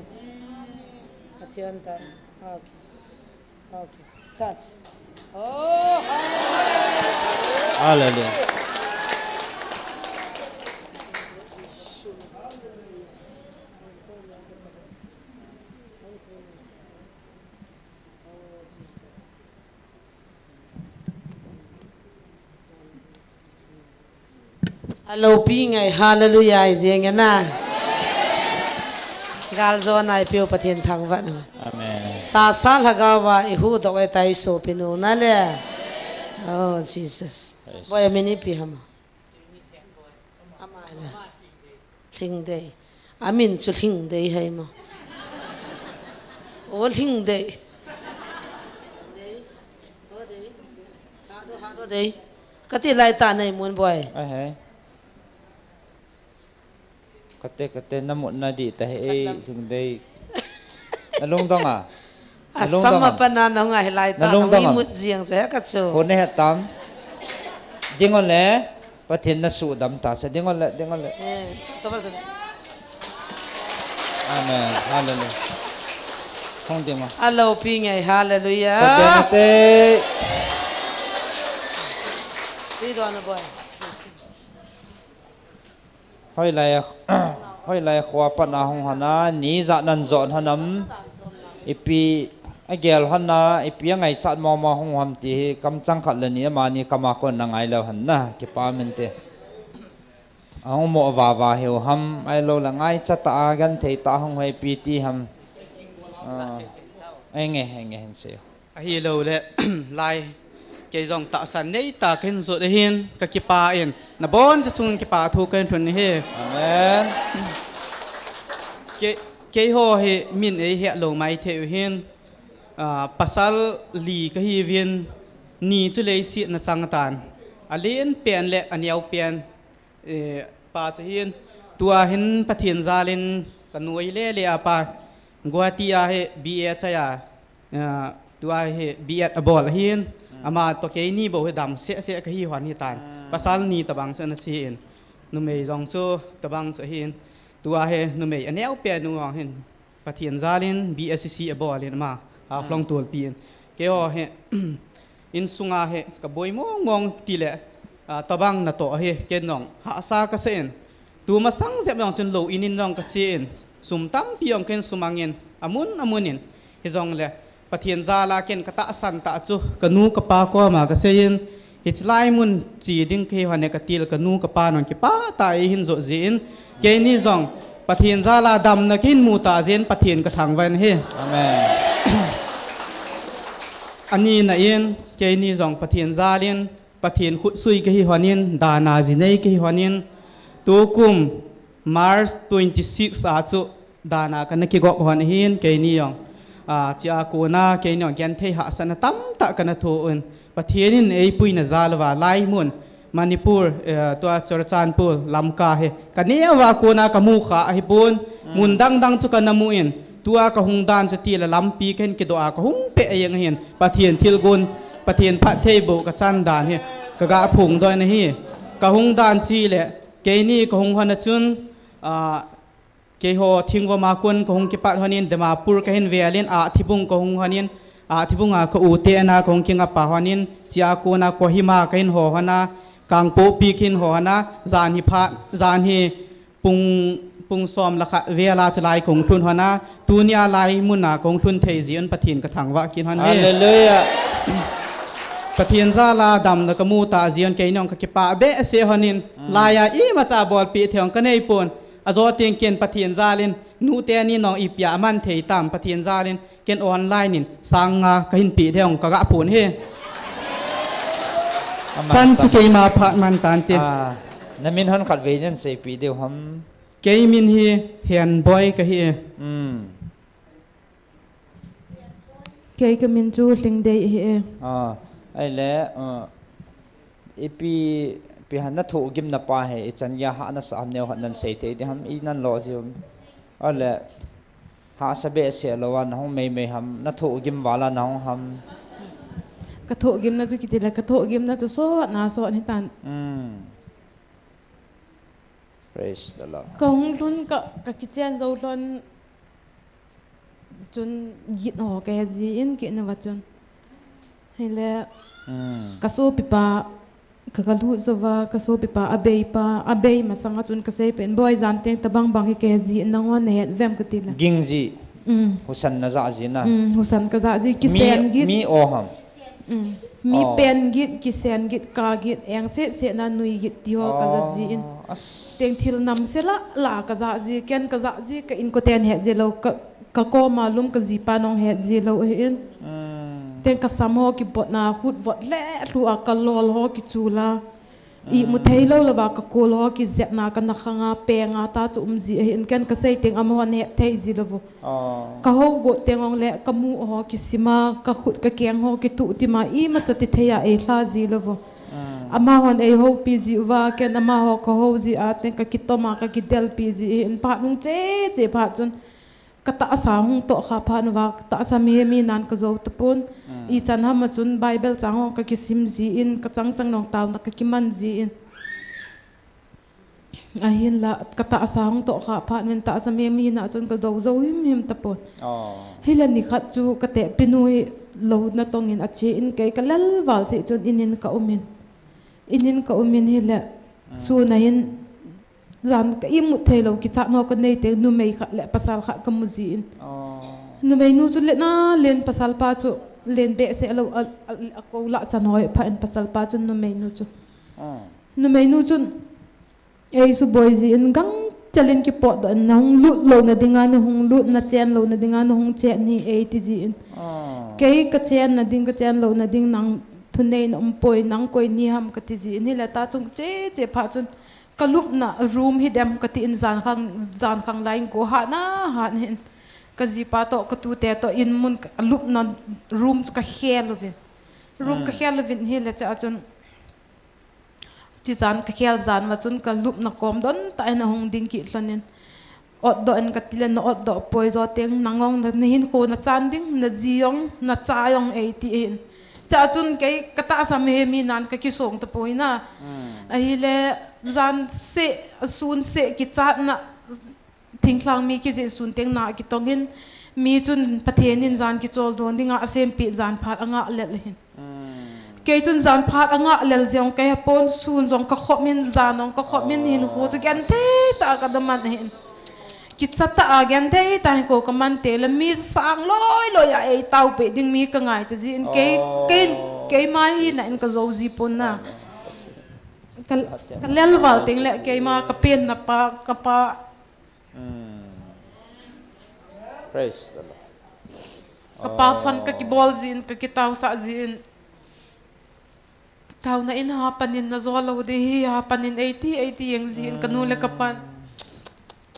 Turn. Okay. Okay. Touch. Oh, hallelujah. Hallelujah. Aloupi ngai, hallelujah, i jeng e na. Gal jo nai piu Pathen thangvah na. Amen. Tahsa lhagao va i huhdoh e tai sopinu na le. Oh, Jesus. Yes. Boi a min ipi ham? Ama le. Lhingdei. Amin chu Lhingdei hai mo. O Lhingdei. Dei. O dei. Hado, hado dei. Kati lai ta nei mun boi. Ai hai. Kate, kate, namut nadi ta he, Lhingdei. Nalungdong a? Nalungdong a? Asam a pana nahung a hilai ta, nalungdong a? Mut jeng chu he ka chu. Ko ne he tam. Ding o le, Pathen nasuhdam ta sa, ding o le, ding o le. Eh, to ba sa. Amen. Hallelujah. Hong ding o. Aloupi ngai, hallelujah. Ko ding o te. Pi do na boy. Hoilai, hoilai khoa pat na hung hon a, ni ijat nan jon hon am, ipi agel hon a, ipi angaichat mong mong hung ham ti hi, kamchang khat le ni amani kama kon na ngai leu hon na, kipa min te. Ahung mo va va hiu ham, ahilou le ngaichat a, genthei ta hung hoi pi ti ham. Ah, enge, enge hin sei. Ahilou le, lai, kei jong tahsan nei ta kahin jot ahin, ka kipa in, nabon chauva chung kipa thu kahin thum ahi. Amen. Kei, keiho hi min eihe lou maithei u hin, ah, pasal li kahiuvin, ni chu leiset a chang tan. Alen pen le aneo pen, Eh, pa chu hin, tua hin Pathen jal in ka nuai le le a pa, Guwahati a hi B A achai a, eh, tua hi B Ed abol ahin, hmm, ama toh keini bou hi dam seh seh kahi hon hitan. Hmm. Pasal ni tabang chu ana che in, numei jong chu tabang chu ahin, tua hi numei aneo pen nu jong hin, Pathen jal in B S C C abol in ama, Haflong, hmm, Tuolpi in. Keiho hi, insung a hi, kaboi mong mong ti le, ah, tabang natoh hi, ken jong, hahsa kasa in. Tumasang jep jong chun lou in in jong kache in. Sum tampi jong ken sumang in, amun amun in. Hijongle, Pathen jal a ken katahsan tah chu, kanu kapa koma kasei in, Hiche lai mun che ding kahi hon e katil kanu kapa nung kipah tah in eihin jot jeh in. Keini jong Pathen jal a damna kahin mu tah jeh in Pathen kathangvah in ahi. Amen. Ani na in, keini jong Pathen jal in, Pathen khut sui kahi hon in, dan a jinei kahi hon in, tukum March twenty-six a chu dan a kana kigop hon ahin keini jong. Ah, chua kona keini jong genthei hahsatna tamtah kana thoh un. Pathen in eipuina jal uva lai mun Manipur, eh, tua Churachandpur, Lamka hi. Kaneo a kona kamu kha ahipon, mm, mun dang dang chu kana mu in. Tua kahung dan chu tile lampi kahin kidoh a kahung peh jeng ahin. Pathen thilgon, Pathen phattheiboh kachan dan hi kaga phongdoh in ahi. Kahung dan chu tile keini kahung hon a chun, ah, keiho Thingvom a kon kahung kipat hon in, Dimapur kahin vel in, ah, Thibung kahung hon in, ah, Thibung a ka u te ana kahung kingap a hon in, chua kon a Kohima kahin ho hon a, Kangpokpi kahin ho hon a, jan hi phat, jan hi pung, pung som le khat vel a chulai kahung lhun hon a, tunia lai mun a kahung lhun thei jeh un Pathen kathangvah kit hon e. Hallelujah. Pathen jal a damna kamu tah jeh un keini jong kakipah behseh hon in, lai a imacha bolpeh thei jong kanei pon. Ajo teng ken Pathen jal in, nu teni jong ipi a aman thei tam Pathen jal in, ken online in sang nga kahin peh thei jong kaga phon e. Aman tam. Chan chu keima phat man tante. Ah, na min hon khatvei nin seipeh diu ham? Kei min hi Henboi kahi e. Hmm. Kei ka min chu Lhingdei ahi e. Ah, ahile, ah, ipi, ipi ham na thohgimna pa hi, ichan geiya hahsa ham neo khat nan sei thei ding ham, i nan lo jiu. Ahile, hahsa behseh lou a na hung meimei ham, na thohgim val a na hung ham? Ka thohgimna chu kiti le, ka thohgimna chu sot na sot hitan. Hmm. Praise the Lord. Ka hung lhun ka, ka kichen jou lhon chun git ho ka he jin kit na va chun. Hile, hmm, ka sopipa, ka, ka lut jou va, ka sopipa, abei pa, abei masang a chun ka sei pen, Boi, jan teng tabang bang hi ka he ji, nangho na het vem kati le. Ging ji. Hmm. Husan na ja ji na. Hmm, husan ka ja ji, kisen git. Mi, mi o ham? Mm. Mi pen git, kisen git, ka git, eng seh seh na nui git ti ho ka ja ji in. Oh, as. Teng thil nam se la la ka ja ji, ken ka ja ji, ka inkoten het ji lou, ka, ka koma lum ka jipa nong het ji lou ahi in. Mm. Teng ka sam ho kibot na, hut vot le lhu a ka lol ho kichu la. Imu thei lou lou va ka kol ho kijep na ka na khang a peng a ta chu um ji ahi in ken ka sei teng amahon het thei ji lou vo. Oh. Ka ho got teng ong le ka mu ho kisima, ka khut ka keng ho kituh tima imacha ti thei a ei hla ji lou vo. Mm. Amahon ei hopi ji uva ken amaho ka ho ji a teng ka kitom a ka kidelpi ji ahi in phat nung che che phat chun. Ka tahsa hung toh kha phat uva, ka tahsa mihem hinan ka jou tapon. Mm. Ichan ham a chun Bible chang ho ka kisim ji in, ka chang chang nong taona ka kiman ji in. Ahinla, ka tahsa hung toh kha phat uvin tahsa mihem hina chun ka jou jou him him tapon. Oh. Hile nikhat chu ka tehpi nu hi lou natong in ache in kei ka lel val cheh chun in in ka um in. In in ka um in hile, mm, sun a hin Jan ka imut thei lou, kichat ho ka nei teng, numei khat le pasal khat ka mu ji in. Oh. Numei nu chu len a len, pasal pa chu len behseh lou, a, a, a ko lah chan ho hi pha in pasal pa chu numei nu chu. Oh. Numei nu chun, ei suboi ji in gangchel in kipotdoh in, na hung lut lou na ding a, na hung lut, na chen lou na ding a, na hung chen hi ei ti ji in. Oh. Kei ka chen na ding, ka chen lou na ding, nang thunei na um poi, nang koi ni ham ka ti ji in, hile ta chung che che pha chun, Ka lupna room hi dem ka ti in jan khang, jan khang lai in ko hat na hat in. Ka jipa toh, ka tute toh in mun ka lupna room chu ka khel uvin. Room ka, mm, khel uvin hile chea chun. Chi jan ka khel jan uva chun ka lupna kom don tah in ahung ding kit lhon in. Otdoh in ka ti le na otdoh poi, jo teng nang ong na, na hinkho na chan ding, na ji ong, na cha ong ei ti in. Chea chun kei ka tahsa mihem hinan ka kisong tapoi na. Mm. Ahile jan seh, sun seh kichatna, thinglhang mi kijih sun teng na kitong in, mi chun Pathen in jan kichol don dinga asempeh jan phat angah lel hin. Mm. Kei chun jan phat angah lel jeng kei apon, sun jong ka khop in, jan jong ka khop in, hinkho chu genthei tah a ka daman ahin. Kicha tah a genthei tah a hinkho ka man teng le mi sang loi loi a ei taopeh ding mi ka ngai ta ji in kei, oh, kei, keima hina in ka jou ji pon na. Ka, ka lel val teng le keima ka penna pa, ka pa. Mm. Praise the Lord. Ka pa fan ka kibol ji in, ka kitaosah ji in. Taona in hapan in na jo lou ding hi, hapan in ei ti, ei ti jeng ji in ka nu le ka pan.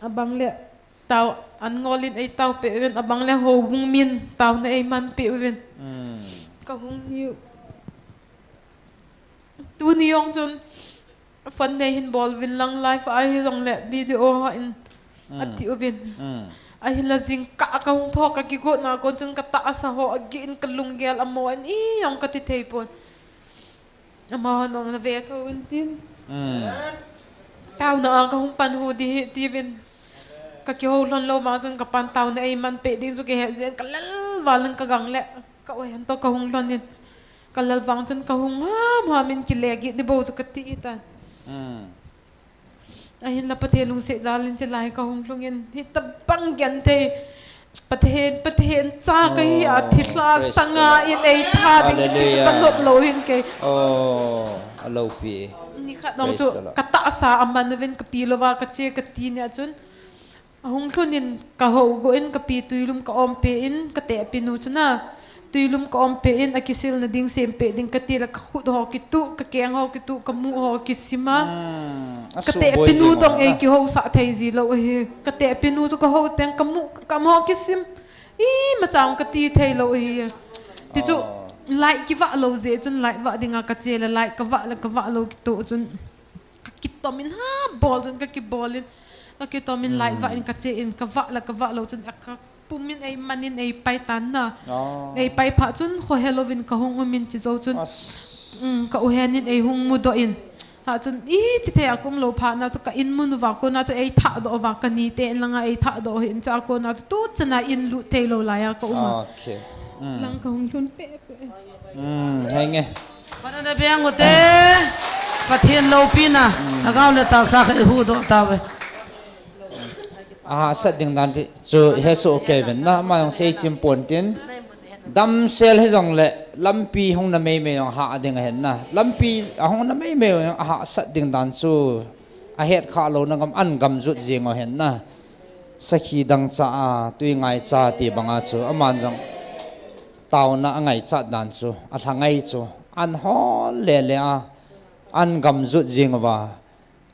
Abang le tao an ngol in ei taopeh uvin, abang le houbung min taona ei manpeh uvin. Mm. Ka hung hiu. Tuni jong chun phone nei hin bol uvin lang, live a hi jong le video a in, mm, ati uvin. Mm. Ahinla jingkah kahung thou, kakigotna kon chun katahsa ho ageh in kalunggel amo in ijong kati thei pon. Amahon ong nave thou in tin. Hmm. Taona a kahung pan hu ding ahi tiuvin. Kakihou lhon lou vang chun kapan taona eiman peh ding chu kihe jeng, kalel val in kagang le. Ka-u hen toh kahung lhon in. Kalel vang chun kahung ham ham in kile gih ding bou chu kati tan. Hmm. Ahinla Pathen lungset jal in chulai kahung lhung in, hitobang genthei Pathen, Pathen cha kahi a, oh, thilha sanga in eitha ding ti chu kalop lou hin kei. Oh, aloupi. Nikhat nung chu katahsa aman uvin kapi louva kache kati nia chun. Ahung lhun in kahou go in kapi tuilum ka-om peh in katehpi nu chu na. Tuilum ka-om peh in akisilna ding sem peh ding kati le kakhut ho kituh, kakeng ho kituh, kamu ho kisim a. Hmm, katehpi nu tong ei kihousah thei ji lou ahi. Katehpi nu chu kahou teng kamu, kakam ho kisim. Imacha kati thei lou ahi. Ti chu, oh, light kivah lou jeh chun light vah dinga kache le light kavah le kavah lou kitoh chun. Kakitom in ha bol chun kakibol in. Kakitom in light vah in kache in kavah le kavah lou chun a kapum in eiman in eipai tan na. Oh. Eipai phat chun khohe louvin kahung um in chi jou chun. As. Um, ka-u hen in eihung mudoh in. Ha chun iti thei a ka um lou phat na chu ka in mun uva kona chu eithah doh uva kani te in langa eithah doh hin cha kona chu tu chana in lut thei lou lai a ka um a. Okay. Um. Lang kahung lhun peh peh. Um, henge. Pathen a beng u te, Pathen loupina, lhagao le tahsa khat ihuhdoh tauve. Ahahsat ding dan ti chu hesoh kei uvin na, ama jong seichim pon tin. Damsel hijong le, lampi hung na meimei jong hah ding ahin na. Lampi ahung na meimei jong ahahsat ding dan chu, ahet khah louna gam, an gam jot jing u ahin na. Sakhi dangcha a, tui ngaicha ti banga chu, aman jong taona angaichat dan chu, alha ngai chu, an hol lele a, an gam jot jing uva,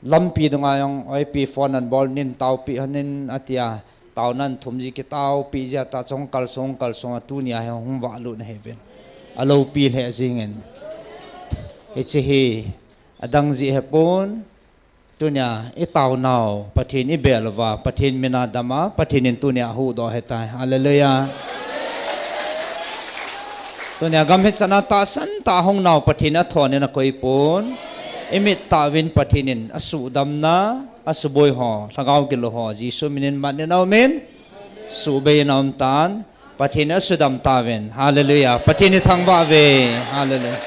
lampi dunga jong, oipi phone an bol nin taopi hon in atia, taona an thum ji kitaopi ji a ta chu hung kalsong, kalsong a tunia hi hung vahlut na hiuvin. Aloupi lheh jingin. Hiche hi, adang jeh hipon, tunia, i taonau, Pathen i bel uva, Pathen min a dam a, Pathen in tunia ahuhdoh ahitai. Hallelujah. Tunia gam hichan a tahsan tah a hung nau Pathen in athon in akoi pon. I mit tah uvin Pathen in asuhdamna, asuboi ho, lhagao gilou ho, Jesu min in mat in aum in, suhbei in aum tan, Pathen in asudam tauvin. Hallelujah. Pathen hi thangvah uve. Hallelujah.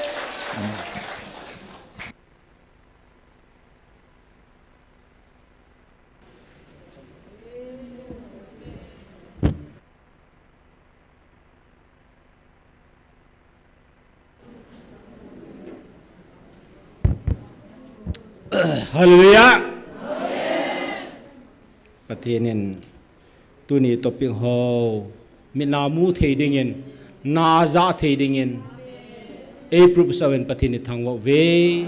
Hallelujah. Pathen in tuni topic ho, mit na mu thei dingin, na jah thei dingin, ei proof sa uvin Pathen i thangvah uve.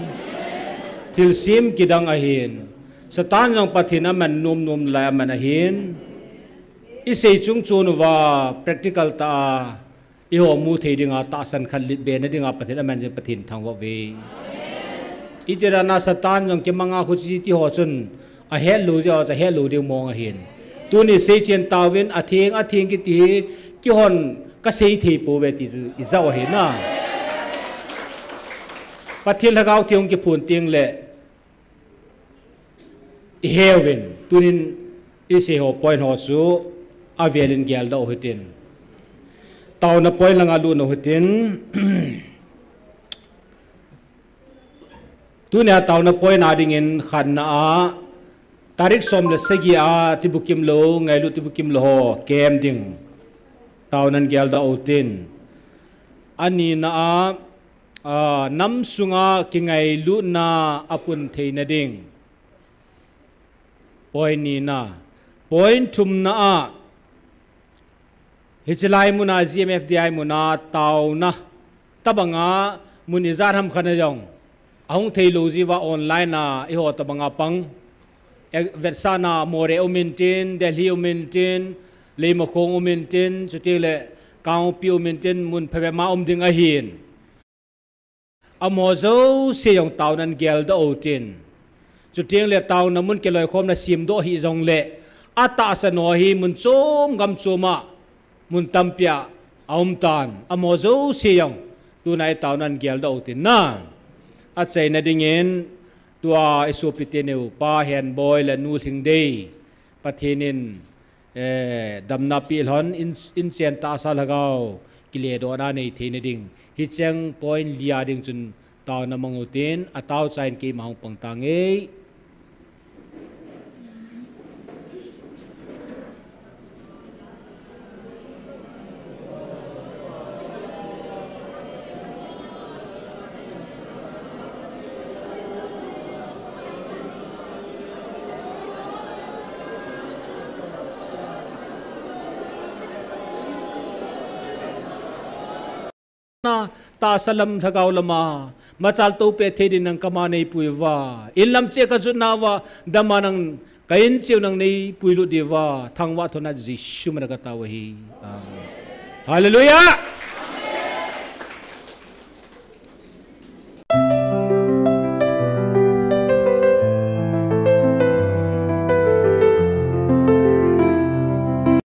Thilsem kidang ahin, Satan jong Pathen aman nom nom lai aman ahin, i sei chung chon uva practical tah a, eiho mu thei dinga tahsan khat lit be na dinga Pathen aman jin Pathen thangvah uve. Itih dan a Satan jong kimanga khu chi ti ho chun ahet lou jeh a chu ahet lou ding mong ahin. Tuni seichen tauvin atheng atheng kiti hi keihon kasei thei pouve ti chu i jah u ahi na. Pathen lhagao theng hung kiphun teng le i he uvin, tunin i sei ho point ho chu avel in geldoh u hitin. Taona point langa lut u hitin. Tunia taona point a dingin khatna a, tarik som le sagi a tibukim lou, ngailut tibukim lou ho kem ding. Taonan geldoh u hitin. Anina a, a, nam sunga kingailutna apun theina ding. Point nina. Point thumna a, hiche lai muna G M F D I muna taona tabanga mun ijat ham khat a jong ahung thei lou jeh uva online a eiho tabanga pang. E, vetsahna Moreh um intin, Delhi um intin, Leimakhong um intin, chutile Kangpokpi um intin, mun phabep ma um ding ahin. Amaho jouse jong taonan geldoh u hitin. Chuteng le taona mun kiloikhomna semdoh hih jongle, Atahsan ho hi mun chom gam chom a, mun tampi a aum tan, amaho jouse jong tuna i taona in geldoh u tin na. Achaina dingin tua i sopite neu Pa Henboi le Nu Lhingdei, Pathen in, eh, damna peh lhon in, inchen tahsa lhagao kiledohna nei theina ding, hicheng point li a ding chun taona mang u tin, atao chain keima hung pang tange. Na, tahsa lam lhagao lama machal to peh thei din nang kama neipui uva, in lam cheh kajutna uva dama nang ka in cheh u nang neipui lut diuva, thangvah thona Jesu mina katao ahi. Amen. Hallelujah.